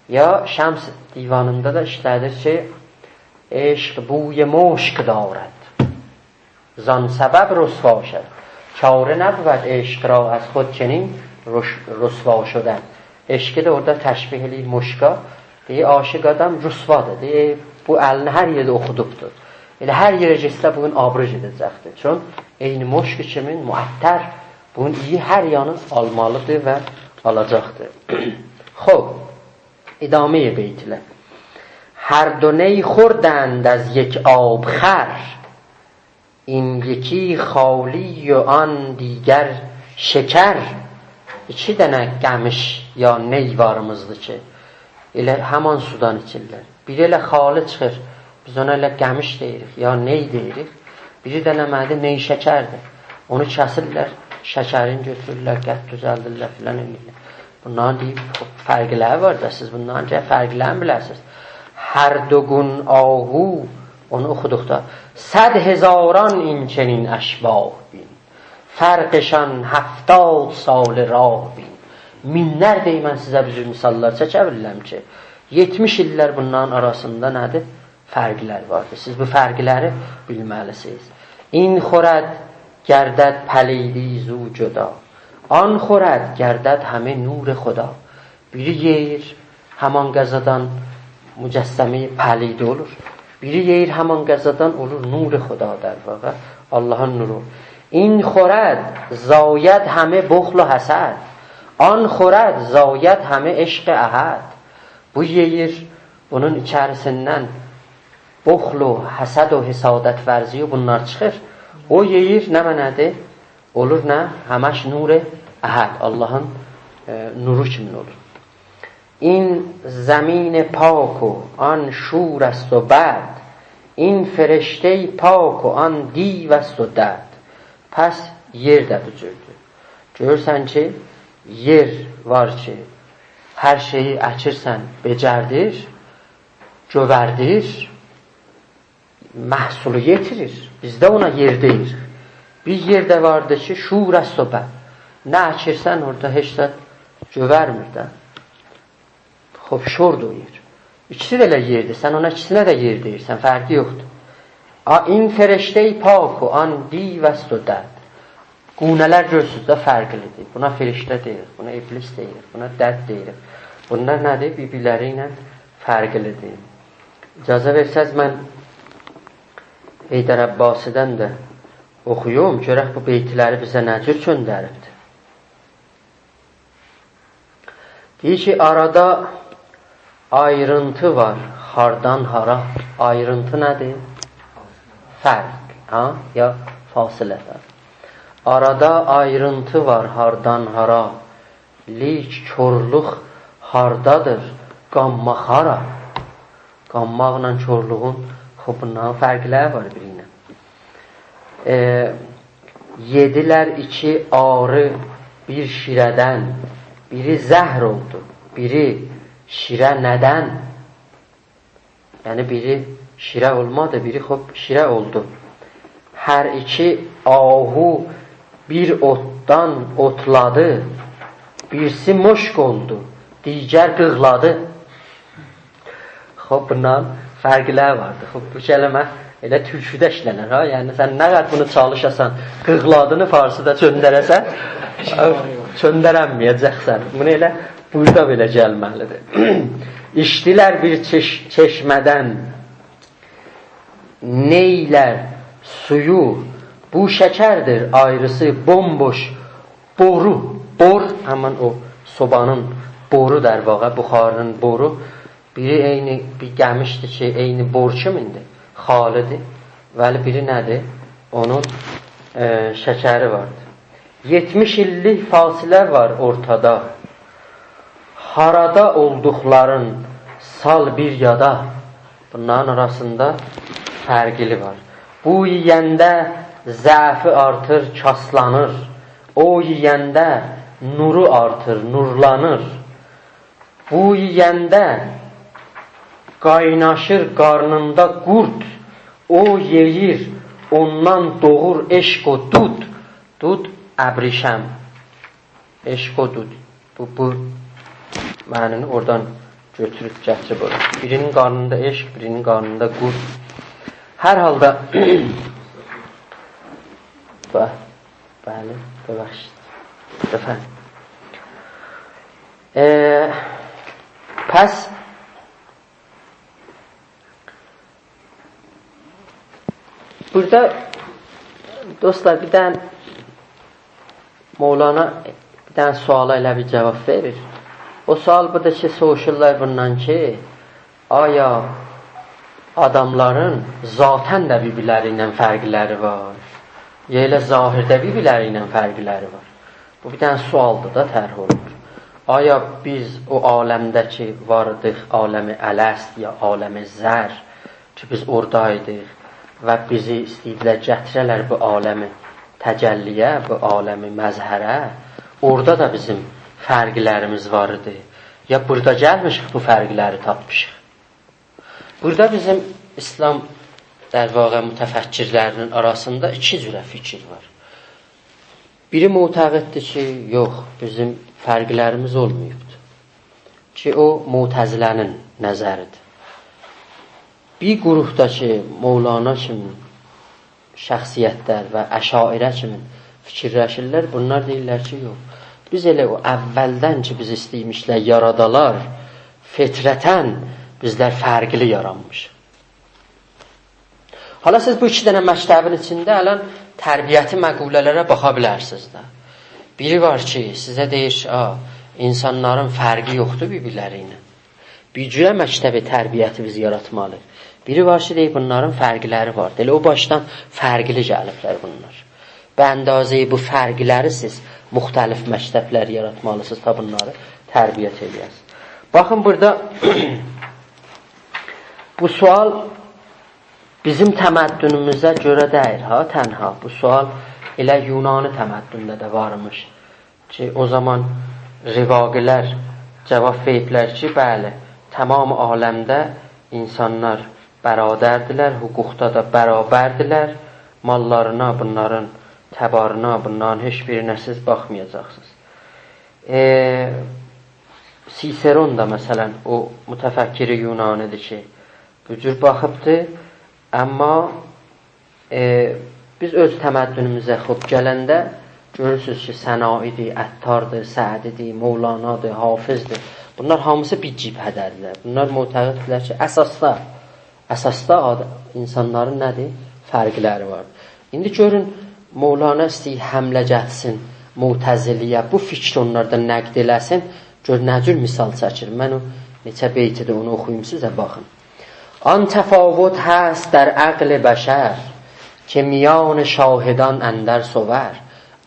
یا شمس دیوانیندا دا ایشله‌دیر کی، «عشق بوی مشک دارد، زان سبب رسوا شود. چاره نبود عشق را از خود چنین رش-، رسوا شدن.» عشقی ده اورادا تشبیه ائله‌ییر مشکا. دئییر، عاشق آدام رسوادیر. دئییر، بو الینی هر یئرده اوخودوبدور. ائله هر یئره گئتسه، بونون آبرو گئده‌جکدیر. چون عینی مشک کیمین معطر، بونون اییی هر یانی آلمالیدیر و آلاجاقدیر. خوب، ادامه‌ی بیت‌لر. «هر دو نی خوردند از یک آبخور، این یکی خالی و آن دیگر شکر.» ایکی دنه قمیش یا نی واریمیزدیر کی، ائله همان سودان ایچیرلر. بیری ائله خالی چیخیر، بیز اونا ائله قمیش دئییریک، یا نی دئییریک. بیری ده نمه‌دیر؟ نی‌شکردیر. اونو کسیرلر، شکرین گؤتورورلر، قند دوزلدیرلر، فلان ائله‌ییرلر. بونلارین دئییب، خوب، فرقلری وار دا، سیز بونلارین گرک فرقلرینی بیله‌سینیز. «هر دو گون آهو»، اونو اوخودوق دا، «صد هزاران این چنین اشباه بین، فرقشان هفتاد ساله راه بین.» مینلر دئییر، من سیزه بو جور مثاللار چکه بیلیرم کی، یئتمیش ایللر بونلارین آراسیندا نه‌دیر؟ فرقلر واردیر. سیز بو فرقلری بیلمه‌لیسینیز. «این خورد گردد پلیدی زو جدا، آن خورد گردد همه نور خدا.» بیری یئییر، همان غذادان مجسمه‌ی پلیدی اولور. بیری یئییر، همان غذادان اولور نور خدا، در واقع، آللاهین نورو. «این خورد زاید همه بخل و حسد، آن خورد زاید همه عشق احد.» بو یئییر، بونون ایچریسیندن بخل و حسد و حسادت‌ورزی و بونلار چیخیر. او یئییر، نمنه‌دیر؟ اولور نه؟ همش نور احد، آللاهین، ائ، نورو کیمین اولور. «این زمین پاک و آن شور است و بد، این فرشته پاک و آن دیو است و دد.» پس یئر ده بو جوردور. گؤرورسن کی، یئر وار کی، هر شئیی اکیرسن، بئجردیر، گؤوردیر، محصولو یئتیریر. بیز ده اونا یئر دئییریک. بیر یئر ده واردی کی، شور است و بر. نه اکیرسن، اورادا هئچ زاد گؤورمیر ده. خوب، شوردور او یئر. ایکیسی ده ائله یئردیر. سن اونا ایکیسینه ده یئر دئییرسن، فرقی یوخدور. آ، این فرشتهٔ پاک و آن دیو است و دد. گونه‌لر گؤرورسونوز ده فرقلیدیر. بونا فرشته دئییریک، بونا ابلیس دئییریک، بونا دد دئییریک. بونلار نه‌دیر؟ بیر-بیرلری ایله فرقلیدیر. اجازه وئرسز، من حیدر عباسی‌دن ده اوخویوم، گؤرک بو بیتلری بیزه نه جور چؤندریبدیر. دئییر کی، آرادا آیرینتی وار، هاردان هارا. آیرینتی نه‌دیر؟ فرق، ها؟ یا فاصله ده. آرادا آیرینتی وار، هاردان هارا. لیک کورلوق هاردادیر، قانماق هارا؟ قانماقلا کورلوغون، خوب، بونلارین فرقلری وار بیری ایله. ائ، یئدیلر ایکی آری بیر شیره‌دن، بیری زهر اولدو، بیری شیره ندن؟ یعنی بیری شیره اولمادی، بیری خوب شیره اولدو. هر ایکی آهو بیر اوتدان اوتلادی، بیریسی مشک اولدو، دیگر قیغلادی. خوب، بونلارین فرقلری واردی. خوب، بو کلمه ائله تورکوده ایشله‌نر ها. یعنی سن نه قدر بونو چالیشاسان، قیغلادینی فارسیدا چؤندره‌سن، چؤندره‌نمیه‌جکسن. بونو ائله بورادا بئله گلمه‌لیدیر. ایچدیلر بیر چش-، چشمه‌دن نئیلر سویو، بو شکردیر آیریسی بومبوش بورو. بور، همین او سوبانین بورو، در واقع بخارینین بورو. بیری عینی بیر قمیشدیر کی، عینی بور کیمیندیر، خالیدیر. ولی بیری نه‌دیر؟ اونون، ائ، شکری واردیر. یئتمیش ایللیک فاصله وار اورتادا. هارادا اولدوقلارین سال بیر یادا. بونلارین آراسیندا فرقلی وار. بو یئینده ضعفی آرتیر، کاسلانیر. او یئینده نورو آرتیر، نورلانیر. بو یئینده قایناشیر قارنیندا قورد، او یئییر، اوندان دوغور عشق و دود. دود، ابریشم. عشق و دود. بو، بو معنی‌نی اورادان گؤتوروب گتیریب اورا. بیری‌نین قارنیندا عشق، بیری‌نین قارنیندا قورد. هر حالدا، به-، بلی، ببخشید. افندیم. ائ، پس بورادا، دوستلار، بیر دنه مولانا بیر دنه سؤالا ائله بیر جواب وئریر. او سؤال بودور کی، سوروشورلار بوندان کی، آیا آداملارین ذاتاً ده بیر-بیرلری ایله فرقلری وار؟ یا ائله ظاهرده بیر-بیرلری ایله فرقلری وار؟ بو بیر دنه سؤالدیر دا، طرح اولونور. آیا بیز او عالمده کی واریدیق، عالم الست یا عالم ذر، کی بیز اورادایدیق و بیزی ایسته‌ییردیلر گتیره‌لر بو عالم تجلی‌یه، بو عالم مظهره، اورادا دا بیزیم فرقلریمیز وار ایدی؟ یا بورادا گلمیشیک، بو فرقلری تاپمیشیق؟ بورادا بیزیم ایسلام، در واقع، متفکرلری‌نین آراسیندا ایکی جوره فیکیر وار. بیری معتقددیر کی، یوخ، بیزیم فرقلریمیز اولماییبدیر. کی او معتزله‌نین نظریدیر. بیر گروه دا کی، مولانا کیمی شخصیتلر و اشاعره کیمی فیکیرلشیرلر، بونلار دئییرلر کی، یوخ، بیز ائله او اولدن کی، بیزی ایسته‌ییرلر یارادالار، فطرتاً بیزلر فرقلی یارانمیشیق. حالا سیز بو ایکی دنه مکتبین ایچینده الان تربیتی مقوله‌لره باخا بیلرسینیز ده. بیری وار کی، سیزه دئییر، آ، اینسانلارین فرقی یوخدور بیر-بیرلری ایله. بیر جوره مکتب تربیتی بیز یاراتمالی‌ییق. بیری وار کی، دئییر، بونلارین فرقلری وار. ائله او باشدان فرقلی گلیبلر بونلار. به اندازه‌ی بو فرقلری سیز مختلف مکتبلر یاراتمالی‌سینیز، تا بونلاری تربیت ائله‌یه‌سینیز. باخین، بورادا بو سؤال بیزیم تمدنوموزه گؤره دئییل ها، تنها. بو سؤال ائله یونانی تمدنده ده وارمیش کی، او زامان رواقی‌لر جواب وئریبلر کی، بلی، تمام عالمده اینسانلار برادردیلر، حقوقدا دا برابردیلر. ماللارینا، بونلارین تبارینا، بونلارین هئچ بیرینه سیز باخمایاجاقسینیز. ائ، سیسرون دا، مثلا، او متفکر یونانی‌دیر کی، بو جور باخیبدی. اما، ائ، بیز اؤز تمدنوموزه، خوب، گلنده گؤرورسونوز کی، سنایی‌دیر، عطاردیر، سعدی‌دیر، مولانادیر، حافظدیر. بونلار هامیسی بیر جبهه‌ده‌دیرلر. بونلار معتقددیرلر کی، اساسدا، اساسدا آد-، اینسانلارین نه‌دیر؟ فرقلری وار. ایندی گؤرون، مولانا ایسته‌ییر حمله گتیرسین معتزله‌یه، بو فیکری اونلاردا نقد ائله‌سین. گؤر نه جور مثال چکیر. من او نئچه بیتی‌دیر، اونو اوخویوم سیزه، باخین. آن تفاوت هست در عقل بشر، که میان شاهدان اندر صور.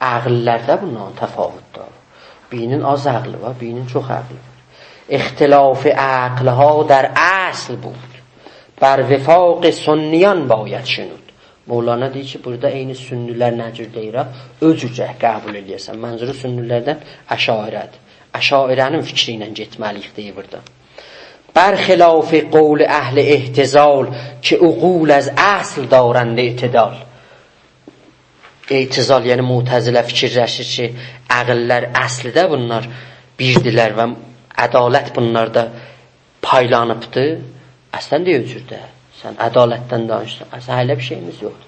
عقل‌لرده بوندان تفاوت وار. بیرینین آز عقلی وار، بیرینین چوخ عقلی وار. اختلاف عقل‌ها در اصل بود، بر وفاق سنیان باید شنود. مولانا دئییر کی، بورادا عینی سنی‌لر نه جور دئییر، ها، او جور گرک قبول ائله‌یه‌سن. منظورو سنی‌لردن اشاعره‌دیر. اشاعره‌نین فیکری ایله گئتمه‌لی‌ییک دئییر بورادا. بر خلاف قول اهل اعتزال، که عقول از اصل دارند اعتدال. اعتزال، یعنی معتزله فیکیرلشیر کی، عقل‌لر اصلده بونلار بیردیلر و عدالت بونلاردا پایلانیبدی. اصلا ده او جور ده. سن عدالتدن دانیشیرسان. اصلا ائله بیر شئییمیز یوخدور.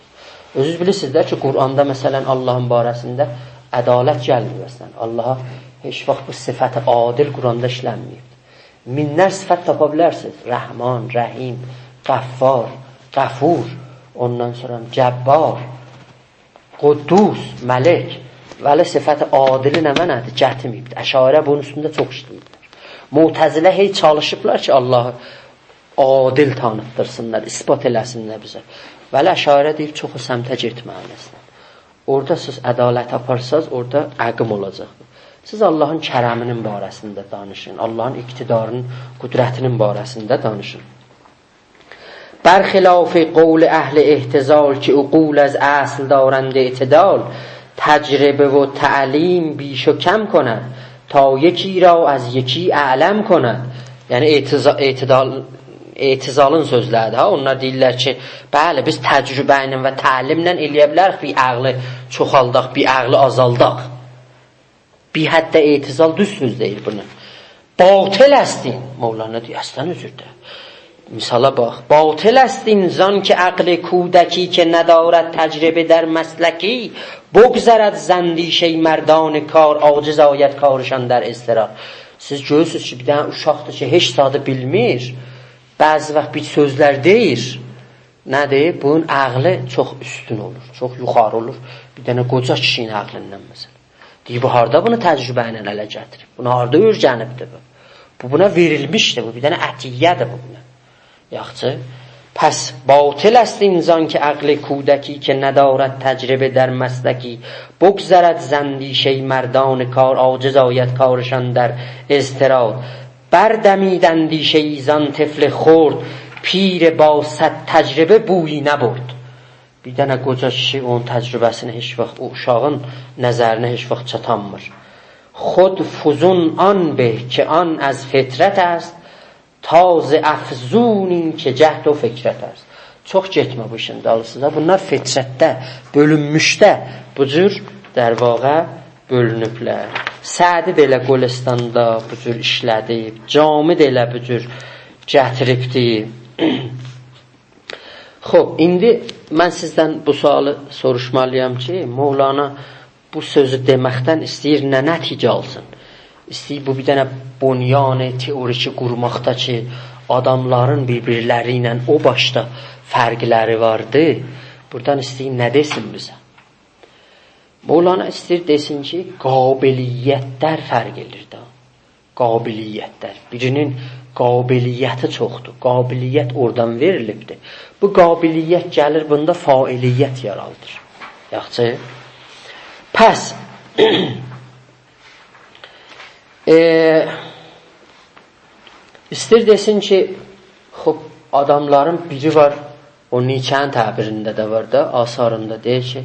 اؤزونوز بیلیرسینیز ده کی، قرآندا، مثلا، آللاهین باره‌سینده عدالت گلمیر اصلا. آللاها هئچ واخت بو صفت عادل قرآندا ایشلنمه‌ییب. مینلر صفت تاپا بیلرسینیز. رحمان، رحیم، غفار، غفور، اوندان سونرا جبار، قدوس، ملک. ولی صفت عادلی نمنه‌دیر؟ گتیرمه‌ییبدیر. اشاعره بونون اوستونده چوخ ایشله‌ییبلر. معتزله هئی چالیشیبلار کی، آللاهی عادل تانیتدیرسینلار، اثبات ائله‌سینلر بیزه. ولی اشاعره دئییر، چوخ او سمته گئتمه‌لی‌سینیز. اورادا سیز عدالت آپارساز، اورادا اقیم اولاجاق. سیز آللاهین کرمینین باره‌سینده دانیشین، آللاهین اقتدارینین، قدرتینین باره‌سینده دانیشین. بر خلاف قول اهل اعتزال، که عقول از اصل دارند اعتدال، تجربه و تعلیم بیش و کم کند، تا یکی را از یکی اعلم کند. یعنی اعتزا-، اعتدال، اعتزالین سؤزلری‌دیر ها. اونلار دئییرلر کی، بلی، بیز تجربه ایله و تعلیمله ائلیه بیلریک بیر عقلی چوخالداق، بیر عقلی آزالداق. بیر حدّه اعتزال دوز سؤز دئییر بونو. باطل است این، مولانا دئییر، اصلا او جور ده. مثالا باخ، باطل است این زان که عقل کودکی که ندارد تجربه در مسلکی، بگذرد ز اندیشهٔ مردان کار، عاجز آید کارشان در اضطرار. سیز گؤرورسونوز کی، بیر دنه اوشاقدیر کی، هئچ زادی بیلمیر، بعضی واخت بیر سؤزلر دئییر. نه‌دیر؟ بونون عقلی چوخ اوستون اولور، چوخ یوخاری اولور بیر دنه قوجا کیشی‌نین عقلیندن، مثلا. دئییر، بو هاردا بونو تجربه ایله اله گتیریب؟ بونو هاردا اؤیرنیبدیر بو؟ بو بونا وئریلمیشدیر، بو بیر دنه عطیه‌دیر بو بونا. یاخشی. پس باطل است این زان که عقل کودکی که ندارد تجربه در مسلکی، بگذرد ز اندیشهٔ مردان کار، عاجز آید کارشان در اضطراد. بردمید اندیشه‌ای زان طفل خرد، پیر با صد تجربه بویی نبرد. بیر دنه قوجا کیشی اونون تجربه‌سینی هئچ واخت او اوشاغین نظرینه هئچ واخت چاتانمیر. خود فزون آن به که آن از فطرت است، تا ز افزون این که جهد و فکرت است. چوخ گئتمه بو ایشین دالیسینا. بونلار فطرتده، بؤلونموشده بو جور، در واقع، بؤلونوبلر. سعدی ده ائله گلستاندا بو جور ایشله‌دیب، جامی ده ائله بو جور گتیریبدی. خوب، ایندی من سیزدن بو سؤالی سوروشمالی‌یام کی، مولانا بو سؤزو دئمکدن ایسته‌ییر نه نتیجه آلسین؟ ایسته‌ییر بو بیر دنه بنیان تئوریکی قورماقدا کی، آداملارین بیر-بیرلری ایله او باشدا فرقلری واردی. بورادان ایسته‌ییر نه دئسین بیزه؟ مولانا ایسته‌ییر دئسین کی، قابلیت‌لر فرق ائدیر ده. قابلیت‌لر. بیرینین قابلیتی چوخدور. قابلیت اورادان وئریلیبدیر. بو قابلیت گلیر، بوندا فاعلیت یارادیر. یاخشی؟ پس، ائ، ایسته‌ییر دئسین کی، خوب، آداملارین بیری وار، او نیچه‌نین تعبیرینده ده وار دا، آثاریندا دئییر کی،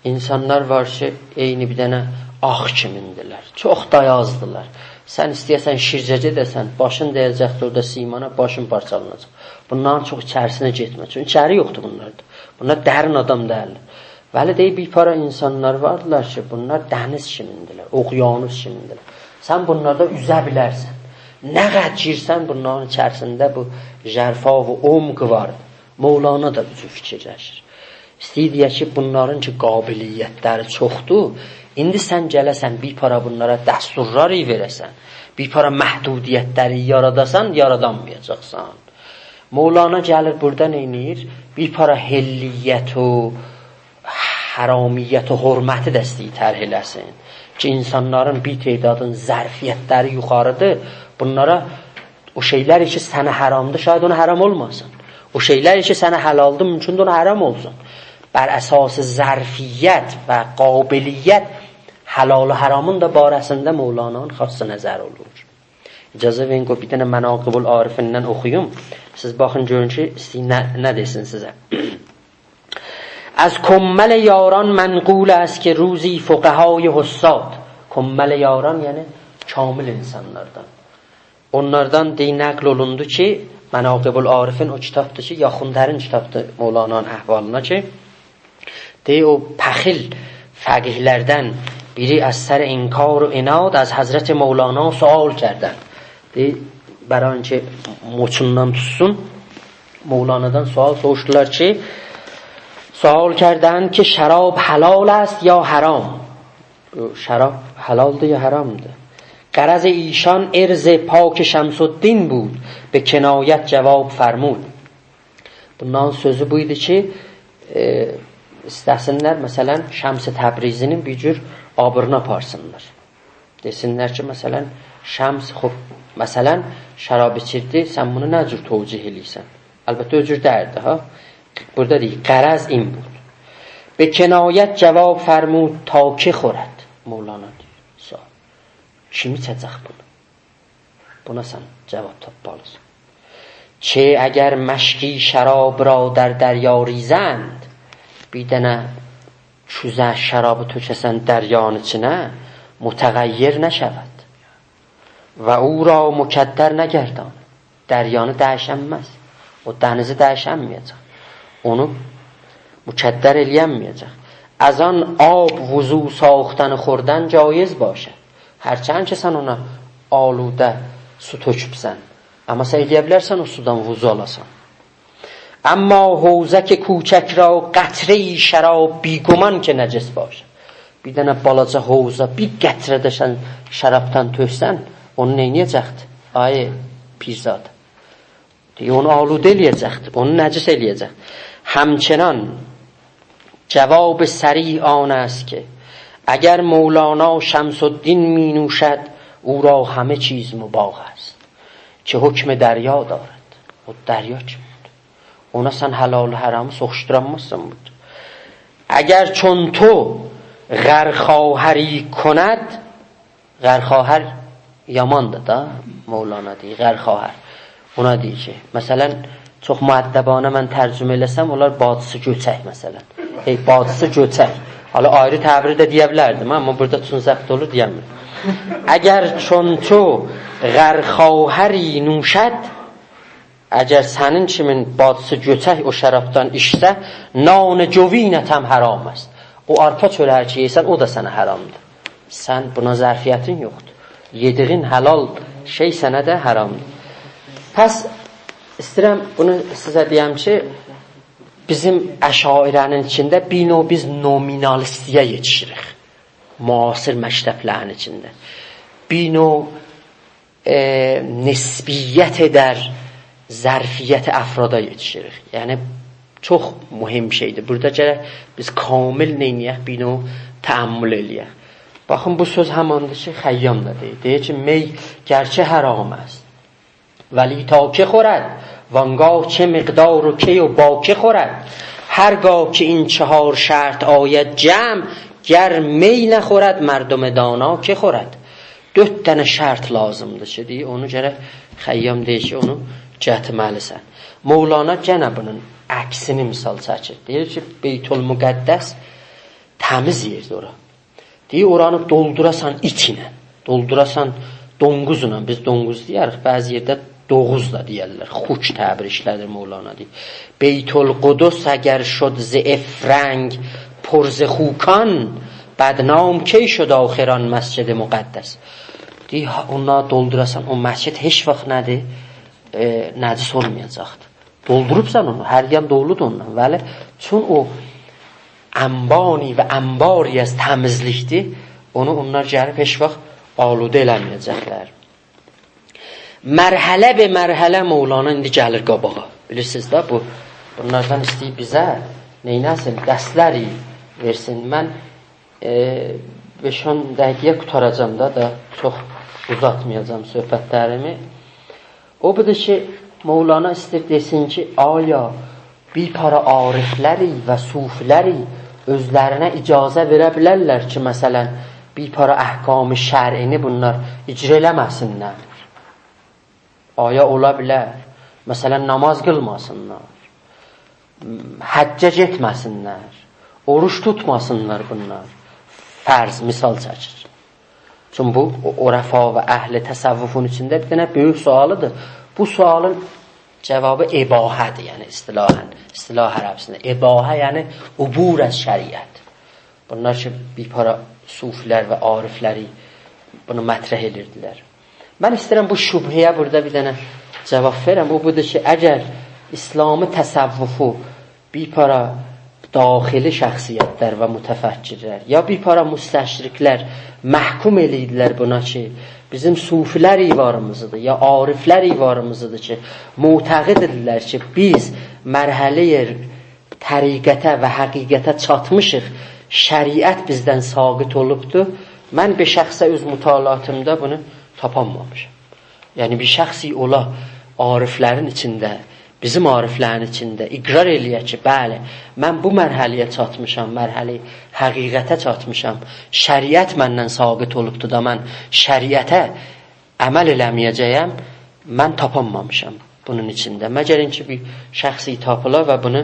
اینسانلار وار کی، عینی بیر دنه آخ کیمیندیرلر. چوخ دایازدیلار. سن ایسته‌یه‌سن شیرجه گئده‌سن، باشین دَیه‌جکدیر اورادا سیمانا، باشین پارچالاناجاق. بونلارین چوخ ایچریسینه گئتمه. چونکی ایچری یوخدور بونلاردا. بونلار درین آدام دئییللر. ولی دئییر، بیر پارا اینسانلار واردیلار کی، بونلار دنیز کیمیندیرلر، اقیانوس کیمیندیرلر. سن بونلاردا اوزه بیلرسن. نه قدر گیرسن، بونلارین ایچریسینده بو ژرفا و عمق واردیر. مولانا دا بو جور فیکیرلشیر. ایسته‌ییر دئیه کی، بونلارین کی قابلیتلری چوخدور، ایندی سن گله‌سن بیر پارا بونلارا دستورلار وئره‌سن، بیر پارا محدودیتلری یاراداسان، یارادانمایاجاقسان. مولانا گلیر بورادا نئینیر؟ بیر پارا حلیت و حرامیت و حرمتی ده ایسته‌ییر طرح ائله‌سین کی، اینسانلارین بیر تعدادین ظرفیتلری یوخاریدیر، بونلارا او شئیلر کی سنه حرامدیر، شاید اونا حرام اولماسین. او شئیلر کی سنه حلالدیر، مومکوندور اونا حرام اولسون. بر اساس ظرفیت و قابلیت حلال و حرامین دا باره‌سینده مولانانین خاص نظری اولور. اجازه وئرین، قوی بیر دنه مناقب العارفیندن اوخویوم. سیز باخین، گؤرون کی، ایسته‌ییر نه، نه دئسین سیزه. از کمل یاران منقول است که روزی فقهای حساد. کمل یاران، یعنی کامل اینسانلاردان. اونلاردان، دئییر، نقل اولوندو کی، مناقب العارفین او کیتابدیر کی، یاخین‌ترین کیتابدیر مولانانین احوالینا کی، دئییر، او پخیل فقیه‌لردن بیری از سر انکار و عناد از حضرت مولانا سؤال کردند. دئییر، برای اینکه مچوندان توتسون، مولانادان سؤال سوروشدولار کی، سؤال کردند که شراب حلال است یا حرام؟ شراب حلالدیر یا حرامدیر؟ غرض ایشان عرض پاک شمس‌الدین بود، به کنایت جواب فرمود. بونلارین سؤزو بو ایدی کی، ائ، ایسته‌سینلر، مثلا، شمس تبریزی‌نین بیر جور آبرینی آپارسینلار. دئسینلر کی، مثلا، شمس، خوب، مثلا، شراب ایچیردی، سن بونو نه جور توجیه ائله‌ییرسن؟ البته، او جور دئییردی، ها؟ بورادا دئییر، غرض این بود. به کنایت جواب فرمود، تا که خورد؟ مولانا دئییر، سؤال. کیم ایچه‌جک بونو؟ بونا سن جواب تاپمالیسان. چه اگر مشکی شراب را در دریا ریزند، بیر دنه کوزه شرابی تؤکه‌سن دریانین ایچینه، متغیر نشود و او را مکدر نگرداند. دریانی دییشنمز. او دنیزی دییشنمه‌یه‌جک. اونو مکدر ائله‌ینمه‌یه‌جک. از آن آب وضو ساختن و خوردن جایز باشد. هرچند کی سن اونا آلوده سو تؤکوبسن، اما سن ائله‌یه بیلرسن او سودان وضو آلاسان. اما حوضک کوچک را قطره‌ای شراب بی‌گمان که نجس باشد. بیر دنه بالاجا حوضا بیر قطره ده سن شرابدان تؤکسن، اونو نئینیه‌جکدی؟ آی پیرزاده. دئییر، اونو آلوده ائله‌یه‌جکدی، اونو نجس ائله‌یه‌جک. همچنان جواب صریح آن است که اگر مولانا شمس‌الدین می‌نوشد، او را همه چیز مباح است که حکم دریا دارد. او دریا کیمیدیر. اونا سن حلال و حرامی سوخوشدورانمازسان بورادا. اگر چون تو غرخواهری کند، غرخواهر یاماندیر دا، مولانا دئییر، غرخواهر. اونا دئییر کی، مثلا، چوخ مؤدبانه من ترجمه ائله‌سم، اولار باجیسی گؤچک، مثلا. هئی، باجیسی گؤچک. حالا آیری تعبیری ده دئیه بیلردیم، اما بورادا چون ضبط اولور، دئیه‌میرم. اگر چون تو غرخواهری نوشد، اگر سنین کیمین باجیسی گؤچک او شرابدان ایچسه، نان جوینت هم حرام است. او آرپا چؤرگی کی یئییرسن، او دا سنه حرامدیر. سن بونا ظرفیتین یوخدور. یئدیگین حلال شئی سنه ده حرامدیر. پس ایسته‌ییرم بونو سیزه دئیم کی، بیزیم اشاعره‌نین ایچینده بیر نوع بیز نومینالیستی‌یه یئتیشیریک. معاصر مکتب‌لرین ایچینده. بیر نوع ائ، نسبیت در ظرفیت افرادا یئتیشیریک. یعنی، چوخ مهم شئیدیر. بورادا گرک بیز کامل نئینیه‌ک، بیر نوع تأمل ائله‌یک. باخین، بو سؤز هماندیر کی، خیام دا دئییر. دئییر کی، «می گرچه حرام است، ولی تا که خورد؟ وانگاه چه مقدار و کی و با که خورد؟ هرگاه که این چهار شرط آید جمع، گر می نخورد مردم دانا، که خورد؟» دؤرد دنه شرط لازیمدیر کی، دئییر، اونو گرک خیام دئییر کی، اونو گتیرمه‌لیسن. مولانا گئنه بونون عکسینی مثال چکیر. دئییر کی، بیت‌المقدس تمیز یئردیر اورا. دئییر، اورانی دولدوراسان ایت ایله، دولدوراسان دونقوزلا، بیز دونقوز دئیه‌ریک، بعضی یئرده دوغوز دا دئیرلر. خوک تعبیر ایشله‌دیر مولانا، دئییر: «بیت‌القدس اگر شد ز افرنگ پر ز خوکان، بدنام کی شد آخر آن مسجد مقدس؟» دئییر، ها، اونلاری دولدوراسان، او مسجد هئچ واخت نه‌دیر؟ ائ، نجس اولمایاجاقدیر. دولدوروبسان اونو، هر ین دولودور اوندان. ولی، چون او انبانی و انباری از تمیزلیکدیر، اونو اونلار گلیب هئچ واخت آلوده ائله‌مه‌یه‌جکلر. مرحله به مرحله مولانا ایندی گلیر قاباغا. بیلیرسینیز ده، بو، بونلاردان ایسته‌ییر بیزه نئینه‌سین، درسلر وئرسین. من، ائ، بئش-اون دقیقه‌یه قوتاراجاغام دا، دا چوخ اوزاتمایاجاغام صحبتلریمی. او بودور کی، مولانا ایسته‌ییر دئسین کی، آیا بیر پارا عارفلری و صوفیلری اؤزلرینه اجازه وئره بیلرلر کی، مثلا، بیر پارا احکام شرعینی بونلار اجرا ائله‌مه‌سینلر؟ آیا اولا بیلر؟ مثلا، نماز قیلماسینلار، حجه گئتمه‌سینلر، اوروج توتماسینلار بونلار. فرض، مثال چکیر. چون بو، او، عرفا و اهل تصوفون ایچینده بیر دنه بؤیوک سؤالیدیر. بو سؤالین جوابی اباحه‌دیر، یعنی اصطلاحا، اصطلاح عربی‌سینده. اباحه، یعنی عبور از شریعت. بونلار کی، بیر پارا صوفیلر و عارفلری بونو مطرح ائدیردیلر. من ایسته‌ییرم بو شبهه‌یه بورادا بیر دنه جواب وئرم. او بودور کی، اگر اسلامی تصوفو بیر پارا داخلی شخصیتلر و متفکرلر، یا بیر پارا مستشرقلر محکوم ائله‌ییرلر بونا کی، بیزیم صوفیلر ایواریمیزدیر، یا عارفلر ایواریمیزدیر کی، معتقددیرلر کی، بیز مرحله‌ی طریقته و حقیقته چاتمیشیق، شریعت بیزدن ساقط اولوبدور. من به شخصه اؤز مطالعاتیمدا بونو تاپانمامیشام. یعنی، بیر شخصی اولا عارفلرین ایچینده، بیزیم عارفلرین ایچینده اقرار ائله‌یه کی، بلی، من بو مرحله‌یه چاتمیشام، مرحله‌ی حقیقته چاتمیشام، شریعت مندن ساقط اولوبدور دا، من شریعته عمل ائله‌مه‌یه‌جه‌یم، من تاپانمامیشام بونون ایچینده. مگر این کی، بیر شخصی تاپیلا و بونو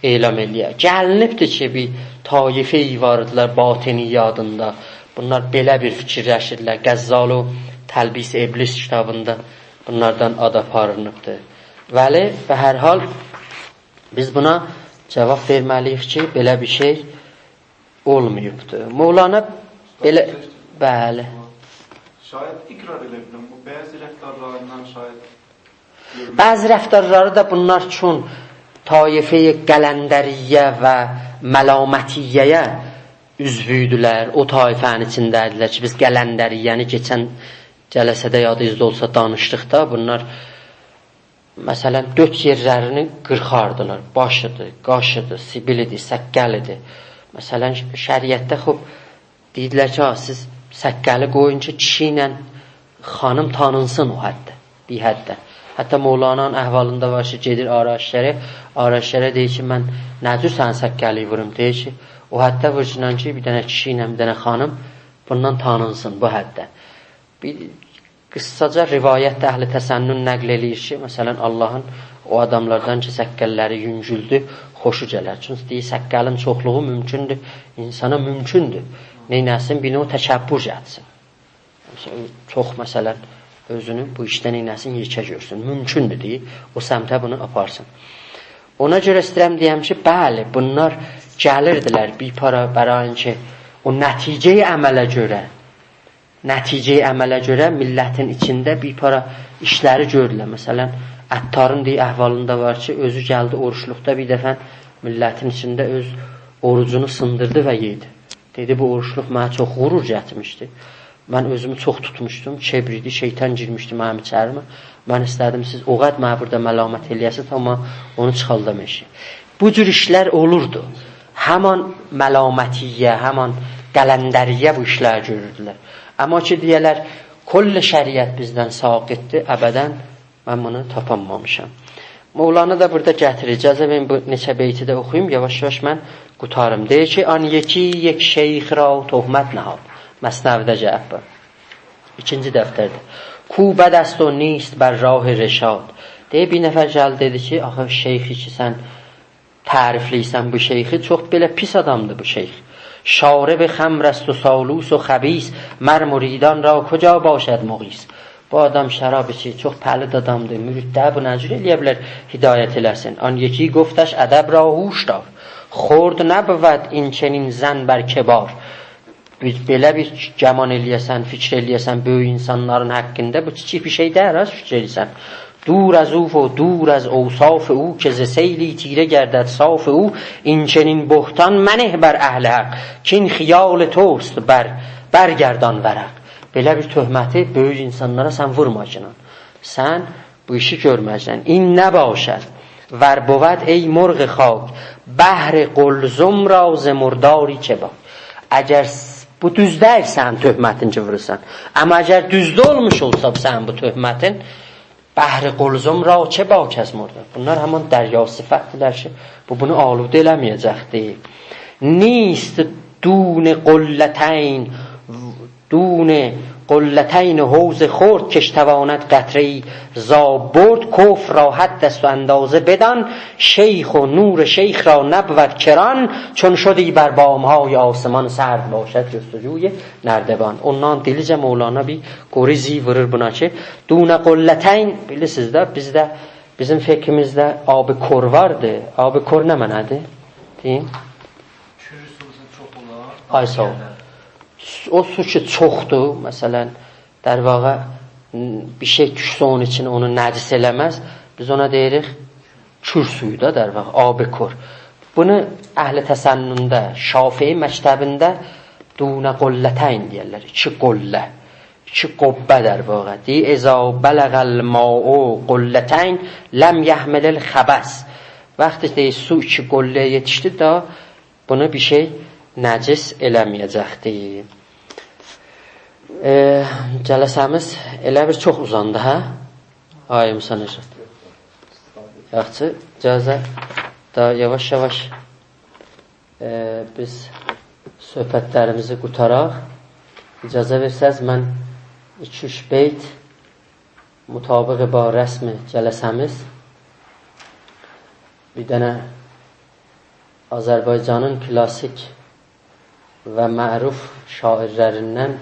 اعلام ائله‌یه. گلینیبدیر کی، بیر طایفه واردیلار باطنی آدیندا. بونلار بئله بیر فیکیرلشیرلر. غزالی تلبیس ابلیس کیتابیندا بونلاردان آد آپارینیبدیر. ولی، به هر حال، بیز بونا جواب وئرمه‌لی‌ییک کی، بئله بیر شئی اولماییبدی. مولانا بئله، بلی. شاید اقرار ائده بیلم، بو بعضی رفتارلاریندان شاید گؤرمک. بعضی رفتارلاری دا بونلار چون طایفه‌ی قلندریه و ملامتیه‌یه عضو ایدیلر، او طایفه‌نین ایچینده‌یدیلر کی، بیز قلندریه‌نی کئچن جلسه‌ده، یادینیزدا اولسا، دانیشدیق دا، بونلار مثلا، دؤرد یئرلرینی قیرخاردیلار. باشیدی، قاشیدی، سیبیلیدی، سققلیدی. مثلا، ش-، شریعتده، خوب، دئییرلر کی، ها، سیز سققلی قویون کی، کیشی ایله خانیم تانینسین او حدده، بیر حدده. حتی مولانانین احوالیندا وار کی، گئدیر آرایشگره، آرایشگره دئییر کی، من نه جور سنین سققلی ووروم؟ دئییر کی، او حدده وورسونان کی، بیر دنه کیشی ایله بیر دنه خانیم بوندان تانینسین، بو حدده. بیر قیسساجا روایت ده اهل تسنن نقل ائله‌ییر کی، مثلا، آللاهین او آداملاردان کی، سققللری یونگولدو، خوشو گلر. چونکی دئییر، سققلین چوخلوغو ممکن‌دور اینسانا، ممکن‌دور نئینه‌سین، بیر نوع تکبر گتیرسین. چوخ، مثلا، اؤزونو بو ایشده نئینه‌سین، یئکه گؤرسون. ممکن‌دور، دئییر، او سمته بونو آپارسین. اونا گؤره ایسته‌ییرم دئیم کی، بلی، بونلار گلیردیلر بیر پارا، برای اینکه او نتیجه‌ی عمله گؤره، نتیجه‌ی عمله گؤره میللتین ایچینده بیر پارا ایشلری گؤردولر. مثلا، عطارین، دئییر، احوالیندا وار کی، اؤزو گلدی اوروجلوقدا، بیر دفعه میللتین ایچینده اؤز اوروجونو سیندیردی و یئدی. دئدی، بو اوروجلوق منه چوخ غرور گتیرمیشدی. من اؤزومو چوخ توتموشدوم، کبر ایدی، شیطان گیرمیشدی منیم ایچریمه. من ایسته‌دیم، سیز او قدر منه بورادا ملامت ائله‌یه‌سینیز، آمما اونو چیخاردام ائشییه. بو جور ایشلر اولوردو. همان ملامتیه، همان قلندریه بو ایشلری گؤروردولر. آمما کی، دئیه‌لر، کل شریعت بیزدن ساقط‌دیر، ابدا من بونو تاپانمامیشام. مولانا دا بورادا گتیریر. اجازه وئرین، بو نئچه بیتی ده اوخویوم، یاواش-یاواش من قوتاریم. دئییر کی، آن یکی یک شیخ را تهمت نهاد. مثنوی‌ده گلیب بو. ایکینجی دفترده. کو بد است و نیست بر راه رشاد. دئییر، بیر نفر گلدی، دئدی کی، آخی شیخی کی، سن تعریفله‌ییرسن بو شیخی، چوخ بئله پیس آدامدیر بو شیخ. شارب خمر است و سالوس و خبیث، مر مریدان را کجا باشد مغیث؟ بو آدام شراب ایچیر، چوخ پلید آدامدیر، مریدلری بو نه جور ائلیه بیلر هدایت ائله‌سین؟ آن یکی گفتش ادب را هوش دار، خرد نبود این چنین ظن بر کبار. بیر، بئله بیر گمان ائلیه‌سن، فیکر ائلیه‌سن بؤیوک اینسانلارین حاقیندا، بو کیچیک بیر شئی دئییل ها، فیکر ائلیه‌سن. دور از او و دور از اوصاف او، که ز سیلی تیره گردد صاف او. این چنین بهتان منه بر اهل حق، کاین خیال توست بر، برگردان ورق. بئله بیر تهمتی بؤیوک اینسانلارا سن وورماگینان. سن بو ایشی گؤرمه‌گینن. این نباشد ور بود ای مرغ خاک، بهر قلزم را ز مرداری چه باک. اگر س-، بو دوز دئییل سنین تهمتین کی وورورسان. اما اگر دوزده اولموش اولسا سنین بو تهمتین، بهر قلزم را چه باک از مردار. بونلار همان دریا صفت‌دیرلر کی، بو بونو آلوده ائله‌مه‌یه‌جکدیر. نیست دون قلتین، دون قلتین حوض خرد، کش تواند قطره‌ای ز آب برد. کفر را حد است و اندازه بدان، شیخ و نور شیخ را نبود کران. چون شدی بر بام‌های آسمان، سرد باشد جستجوی نردبان. اوندان دلیجه مولانا بیر گریزی وورور بونا کی، دون قلتین، بیلیرسینیز ده، بیزده، بیزیم فقهیمیزده آب کر واردی. آب کر نه معنادیر؟ دئیین. کور سو چوخ اولار، آی، ساغ اول. آب گلر. او سو کی چوخدور، مثلا، در واقع، م، بیر شئی دوشسه اونون ایچینه، اونو نجس ائله‌مز. بیز اونا دئییریک کور سویو دا، در واقع، آب کر. بونو اهل تسنن‌ده، شافعی مکتبینده دون قلتین دئیرلر. ایکی قله، ایکی قبه، در واقع. دئییر: «اذا بلغ الماء قلتین لم یحمل الخبث.» وقتی، دئییر، سو ایکی قله‌یه یئتیشدی دا، بونو بیر شئی نجس ائله‌مه‌یه‌جکدی. ائ، جلسه‌میز ائله بیل چوخ اوزاندی، هه؟ آی موسی نژاد. یاخشی، اجازه، دا یاواش-یاواش، ائ، بیز صحبت‌لریمیزی قوتاراق. اجازه وئرسز، من ایکی-اوچ بیت مطابق با رسم جلسه‌میز، بیر دنه آذربایجانین کلاسیک و معروف شاعرلریندن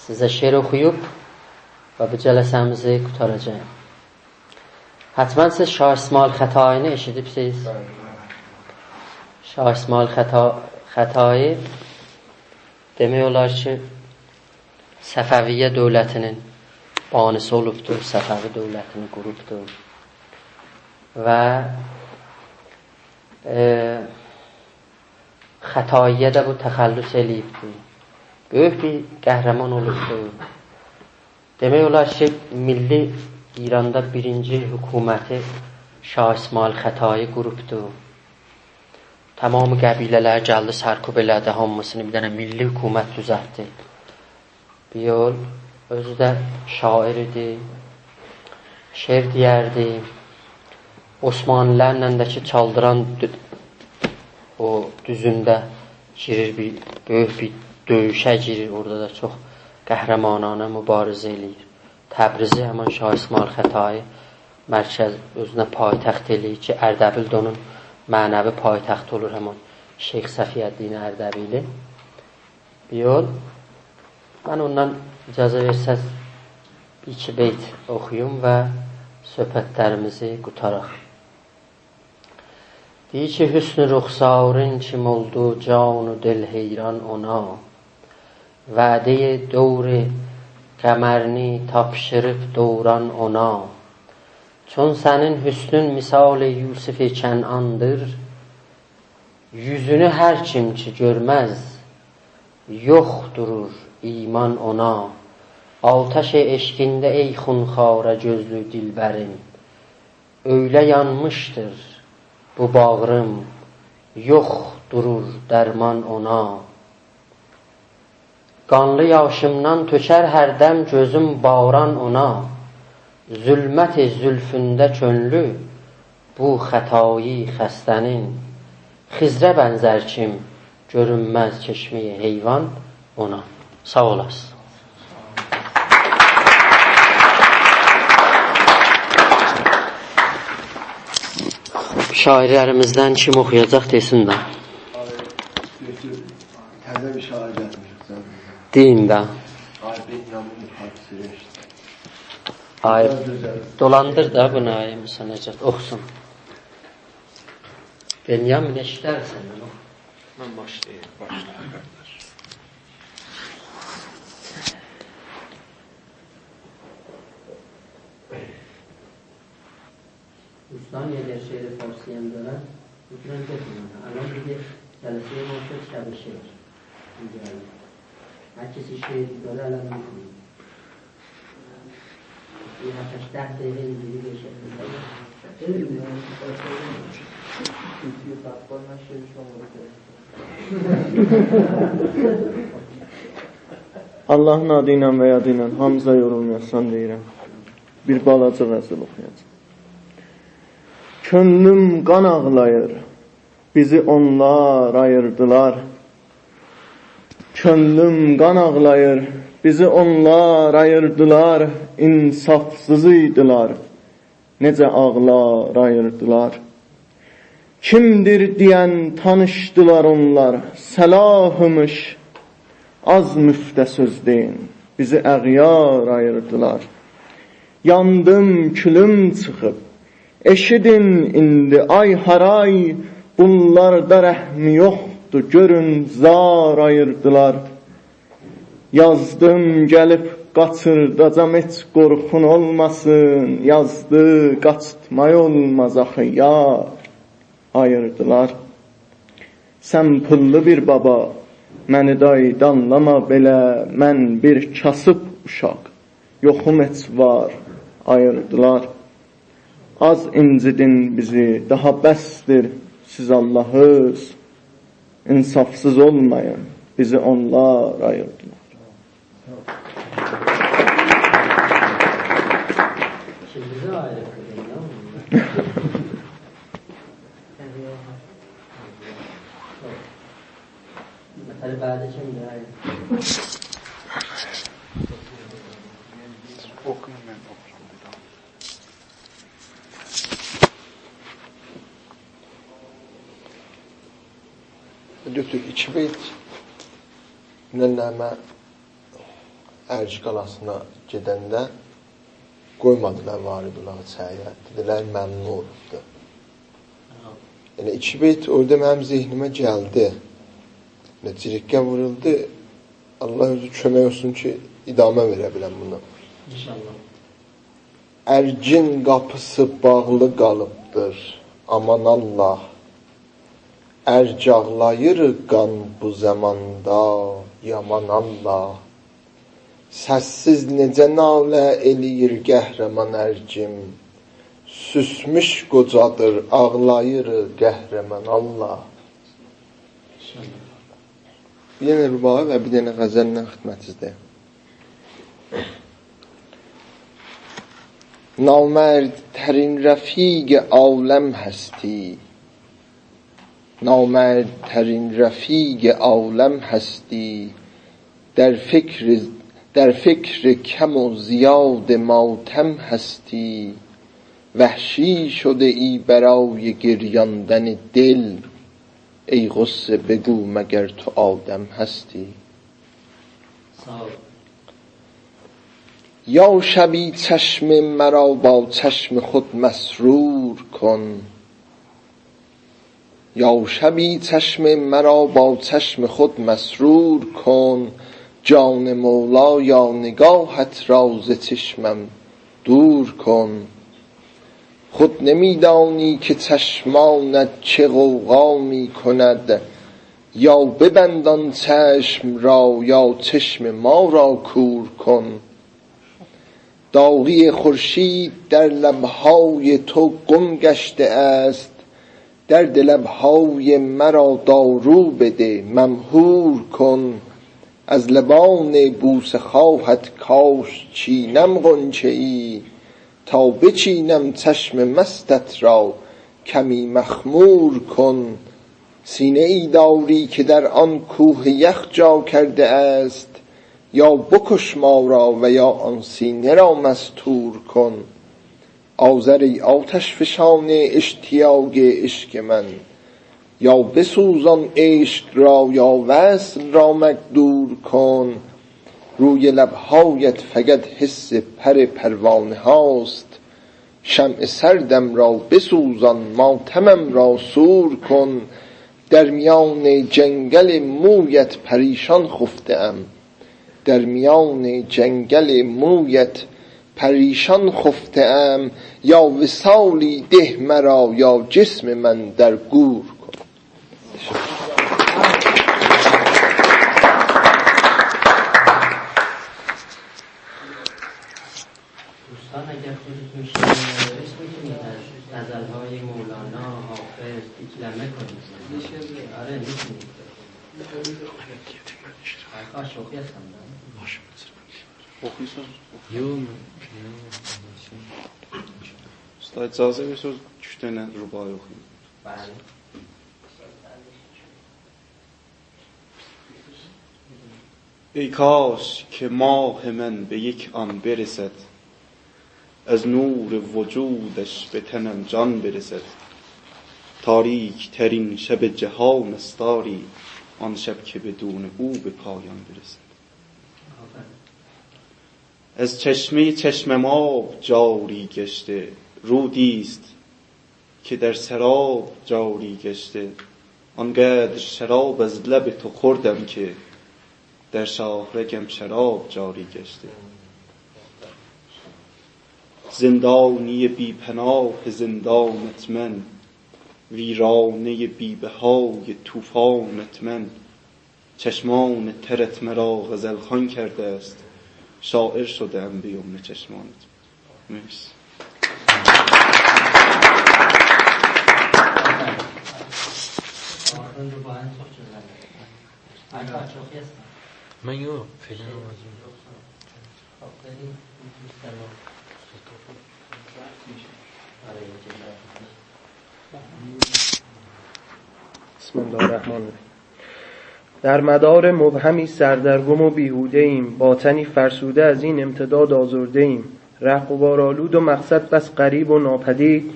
سیزه شعر اوخویوب و بو جلسه‌میزی قوتاراجاغام. حتماً سیز شاه اسماعیل ختایی‌نی ائشیدیبسیز. شاه اسماعیل خطا-، ختایی، دئمک اولار کی، صفویه دؤولتی‌نین بانیسی اولوبدور، صفوی دؤولتینی قوروبدور. و، ائ، ختایی‌یه ده بو تخلص ائله‌ییبدی. بؤیوک بیر قهرمان اولوبدو. دئمک اولار کی، میللی ایراندا بیرینجی حکومتی شاه اسماعیل ختایی قوروبدو. تمام قبیله‌لر گلدی، سرکوب ائله‌دی هامیسینی، بیر دنه میللی حکومت دوزلتدی. بیر یول، اؤزو ده شاعر ایدی، شعر دئیردی. عثمانلی‌لرله ده کی، چالدیران دو-، او دوزونده گیریر، بیر بؤیوک بیر دؤیوشه گیریر، اورادا دا چوخ قهرمانانه مبارزه ائله‌ییر. تبریزی همان شاه اسماعیل ختایی مرکز، اؤزونه پایتخت ائله‌ییر کی، اردبیل ده اونون معنوی پایتختی اولور، همان شیخ صفی‌الدین اردبیلی. بیر یول، من اوندان، اجازه وئرسز، بیر ایکی بیت اوخویوم و صحبت‌لریمیزی قوتاراق. دئییر کی، حسن رخسارین چیم اولدو، جان و دل حیران اونا. وعدهٔ دور قمرینی تاپشیریب دوران اونا. چون سنین حسنون مثال یوسف کنعان‌دیر، یوزونو هر کیم کی گؤرمز، یوخ دورور ایمان اونا. آتش عشقینده ای خونخواره گؤزلو دلبریم، اؤیله یانمیشدیر بو باغریم، یوخ دورور درمان اونا. قانلی یاشیمدان تؤکر هر دم گؤزوم باران اونا. ظلمت زلفونده کؤنلو بو ختایی خسته‌نین، خضره بنزر کیم گؤرونمز چشمهٔ حیوان اونا. ساغ اولاسیز. شاعرلریمیزدن کیم اوخویاجاق، دئسین ده. دئیین ده. آی، بنیامین حافظی وئر. آی، دولاندیر دا بونو، آی موسی نجات، اوخوسون. بنیامین، ائشیدرسن، اوخو. من باشلاییم، باشلا، قارداش. دوستان، اگر شعر فارسی هم دارن، می‌تونن بخونن. الان دیگه جلسهٔ ما شد، شب شعر. اینجا هر کسی شعر داره، الان می‌خونه. یه هفت هشت ده دقیقه اینجوری بشه. آللاهین آدی ایله و یادی ایله هامینیزا یورولمایاسان دئییرم. بیر بالاجا غزل اوخویاجاغام. کؤنلوم قان آغلاییر، بیزی اونلار آییردیلار. کؤنلوم قان آغلاییر، بیزی اونلار آییردیلار، انصافسیز ایدیلر، نئجه آغلار آییردیلار. کیمدیر دئین تانیشدیلار اونلار، صلاحیمیش، آز مفته سؤز دئیین، بیزی اغیار آییردیلار. یاندیم، کولوم چیخیب، ائشیدین ایندی آی-هارای، بونلاردا رحم یوخدور، گؤرون زار آییردیلار. یازدیم، گلیب قاچیرداجام، هئچ قورخون اولماسین، یازدی، قاچیرتماق اولماز آخی، یار آییردیلار. سن پوللو بیر بابا، منی دای دانلاما بئله، من بیر کاسیب اوشاق، یوخوم هئچ وار آییردیلار. آز اینجیدین بیزی، داها بسدیر، سیز آللاهیز، انصافسیز اولمایین، بیزی اونلار آییردیلار. ایکینجی ده آیری قیدیم، یا. نفر بعدی کیمدیر؟ آیری. اوخویون، من اوخویوم بیر داها. دکتر، ایکی بیت. نه، نه، من ارج قالاسینا گئدنده قویمادیلار وارد اولاق ایچری‌یه. دئدیلر، ممنوع اولوبدور. یعنی، ایکی بیت اورادا منیم ذهنیمه گلدی. نه جرقه وورولدو. آللاه اؤزو کؤمک اولسون کی، ادامه وئره بیلم بونا. انشاءالله. ارجین قاپیسی باغلی قالیبدیر، آمان آللاه. ارج آغلاییر قان بو زاماندا، یامان آللاه. سس‌سیز نئجه ناله ائله‌ییر قهرمان ارجیم. سوسموش قوجادیر، آغلاییر قهرمان آللاه. بیر دنه رباعی و بیر دنه غزل‌له خدمتینیزده‌یم. نامردترین رفیق عالم هستی، نامردترین رفیق عالم هستی، در فکر، در فکر کم و زیاد ماتم هستی، وحشی شده‌ای برای گریاندن دل، ای غصه بگو مگر تو آدم هستی؟ ساغ اول. یا شبی چشم مرا با چشم خود مسرور کن، یا شبی چشم مرا با چشم خود مسرور کن، جان مولایا نگاهت را ز چشمم دور کن. خود نمی‌دانی که چشمانت چه غوغا می‌کند، یا ببند آن چشم را یا چشم ما را کور کن. داغی خورشید در لب‌های تو گم گشته است، درد لب‌های مرا دارو بده، ممهور کن. از لبان بوسه‌خواهت کاش چینم غنچه‌ای، تا بچینم چشم مستت را کمی مخمور کن. سینه‌ای داری که در آن کوه یخ جا کرده است، یا بکش ما را و یا آن سینه را مستور کن. آذر ای آتش‌فشان اشتیاق عشق من، یا بسوزان عشق را یا وصل را مقدور کن. روی لب‌هایت فقط حس پر پروانه‌هاست. شمع سردم را بسوزان، ماتمم را سور کن. در میان جنگل مویت پریشان خفته‌ام. در میان جنگل مویت پریشان خفته‌ام. یا وصالی ده مرا، یا جسم من در گور کن. دوستان، اگر خودتون شعر ننوشت، می‌تونید از غزل‌های مولانا، حافظ، دیکلمه کنید. آره، می‌تونید. آقا، شوخی هستم، نه؟ اوخویورسونوز؟ یوخ، من، اوستاد، اجازه وئرسز، ایکی دنه رباعی اوخویوم. بلی. ای کاش که ماه من به یک آن برسد، از نور وجودش به تنم جان برسد. تاریک‌ترین شب جهان است آری، آن شب که بدون او به پایان برسد. از چشمهٔ چشمم آب جاری گشته، رودی است که در سراب جاری گشته. آنقدر شراب از لب تو خوردم که در شاهرگم شراب جاری گشته. زندانی بی‌پناه زندانت من، ویرانهٔ بی‌بهای طوفانت من. چشمان ترت مرا غزل‌خوان کرده است، شاعر شده‌ام به یمن چشمانت. مرسی. من یوخ، فعلاً آماجیم. بسم الله الرحمن الرحیم. در مدار مبهمی سردرگم و بیهوده‌ایم، با تنی فرسوده از این امتداد آزرده‌ایم. رهگذارآلود و مقصد بس غریب و ناپدید،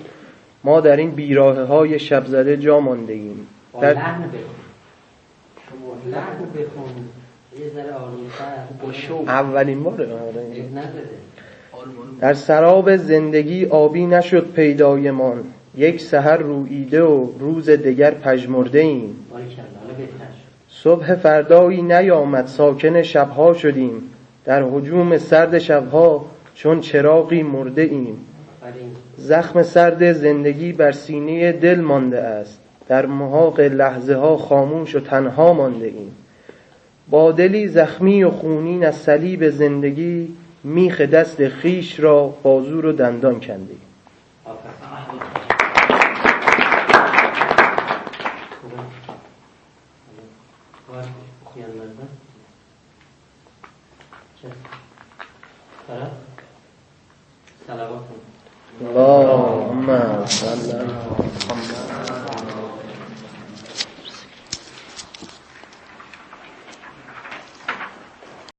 ما در این بیراهه‌های شب‌زده جا مانده‌ایم. با در لحن بخون. شما لحن بخون. یه ذره آروم‌تر. با شوق. اولین باره، آره. عیب نداره. در سراب زندگی آبی نشد پیدایمان، یک سحر روییده و روز دگر پژمرده‌ایم. باریکلا، حالا بهتر شد. صبح فردایی نیامد، ساکن شب‌ها شدیم، در هجوم سرد شب‌ها چون چراغی مرده‌ایم. آفرین. زخم سرد زندگی بر سینهٔ دل مانده است، در محاق لحظه‌ها خاموش و تنها مانده‌ایم. با دلی زخمی و خونین از صلیب زندگی، میخ دست خویش را با زور و دندان کنده‌ایم. آفرین. خوبه. وار اوخویانلاردان؟ کس. فراد. صلوات. اللهم صل علی محمد.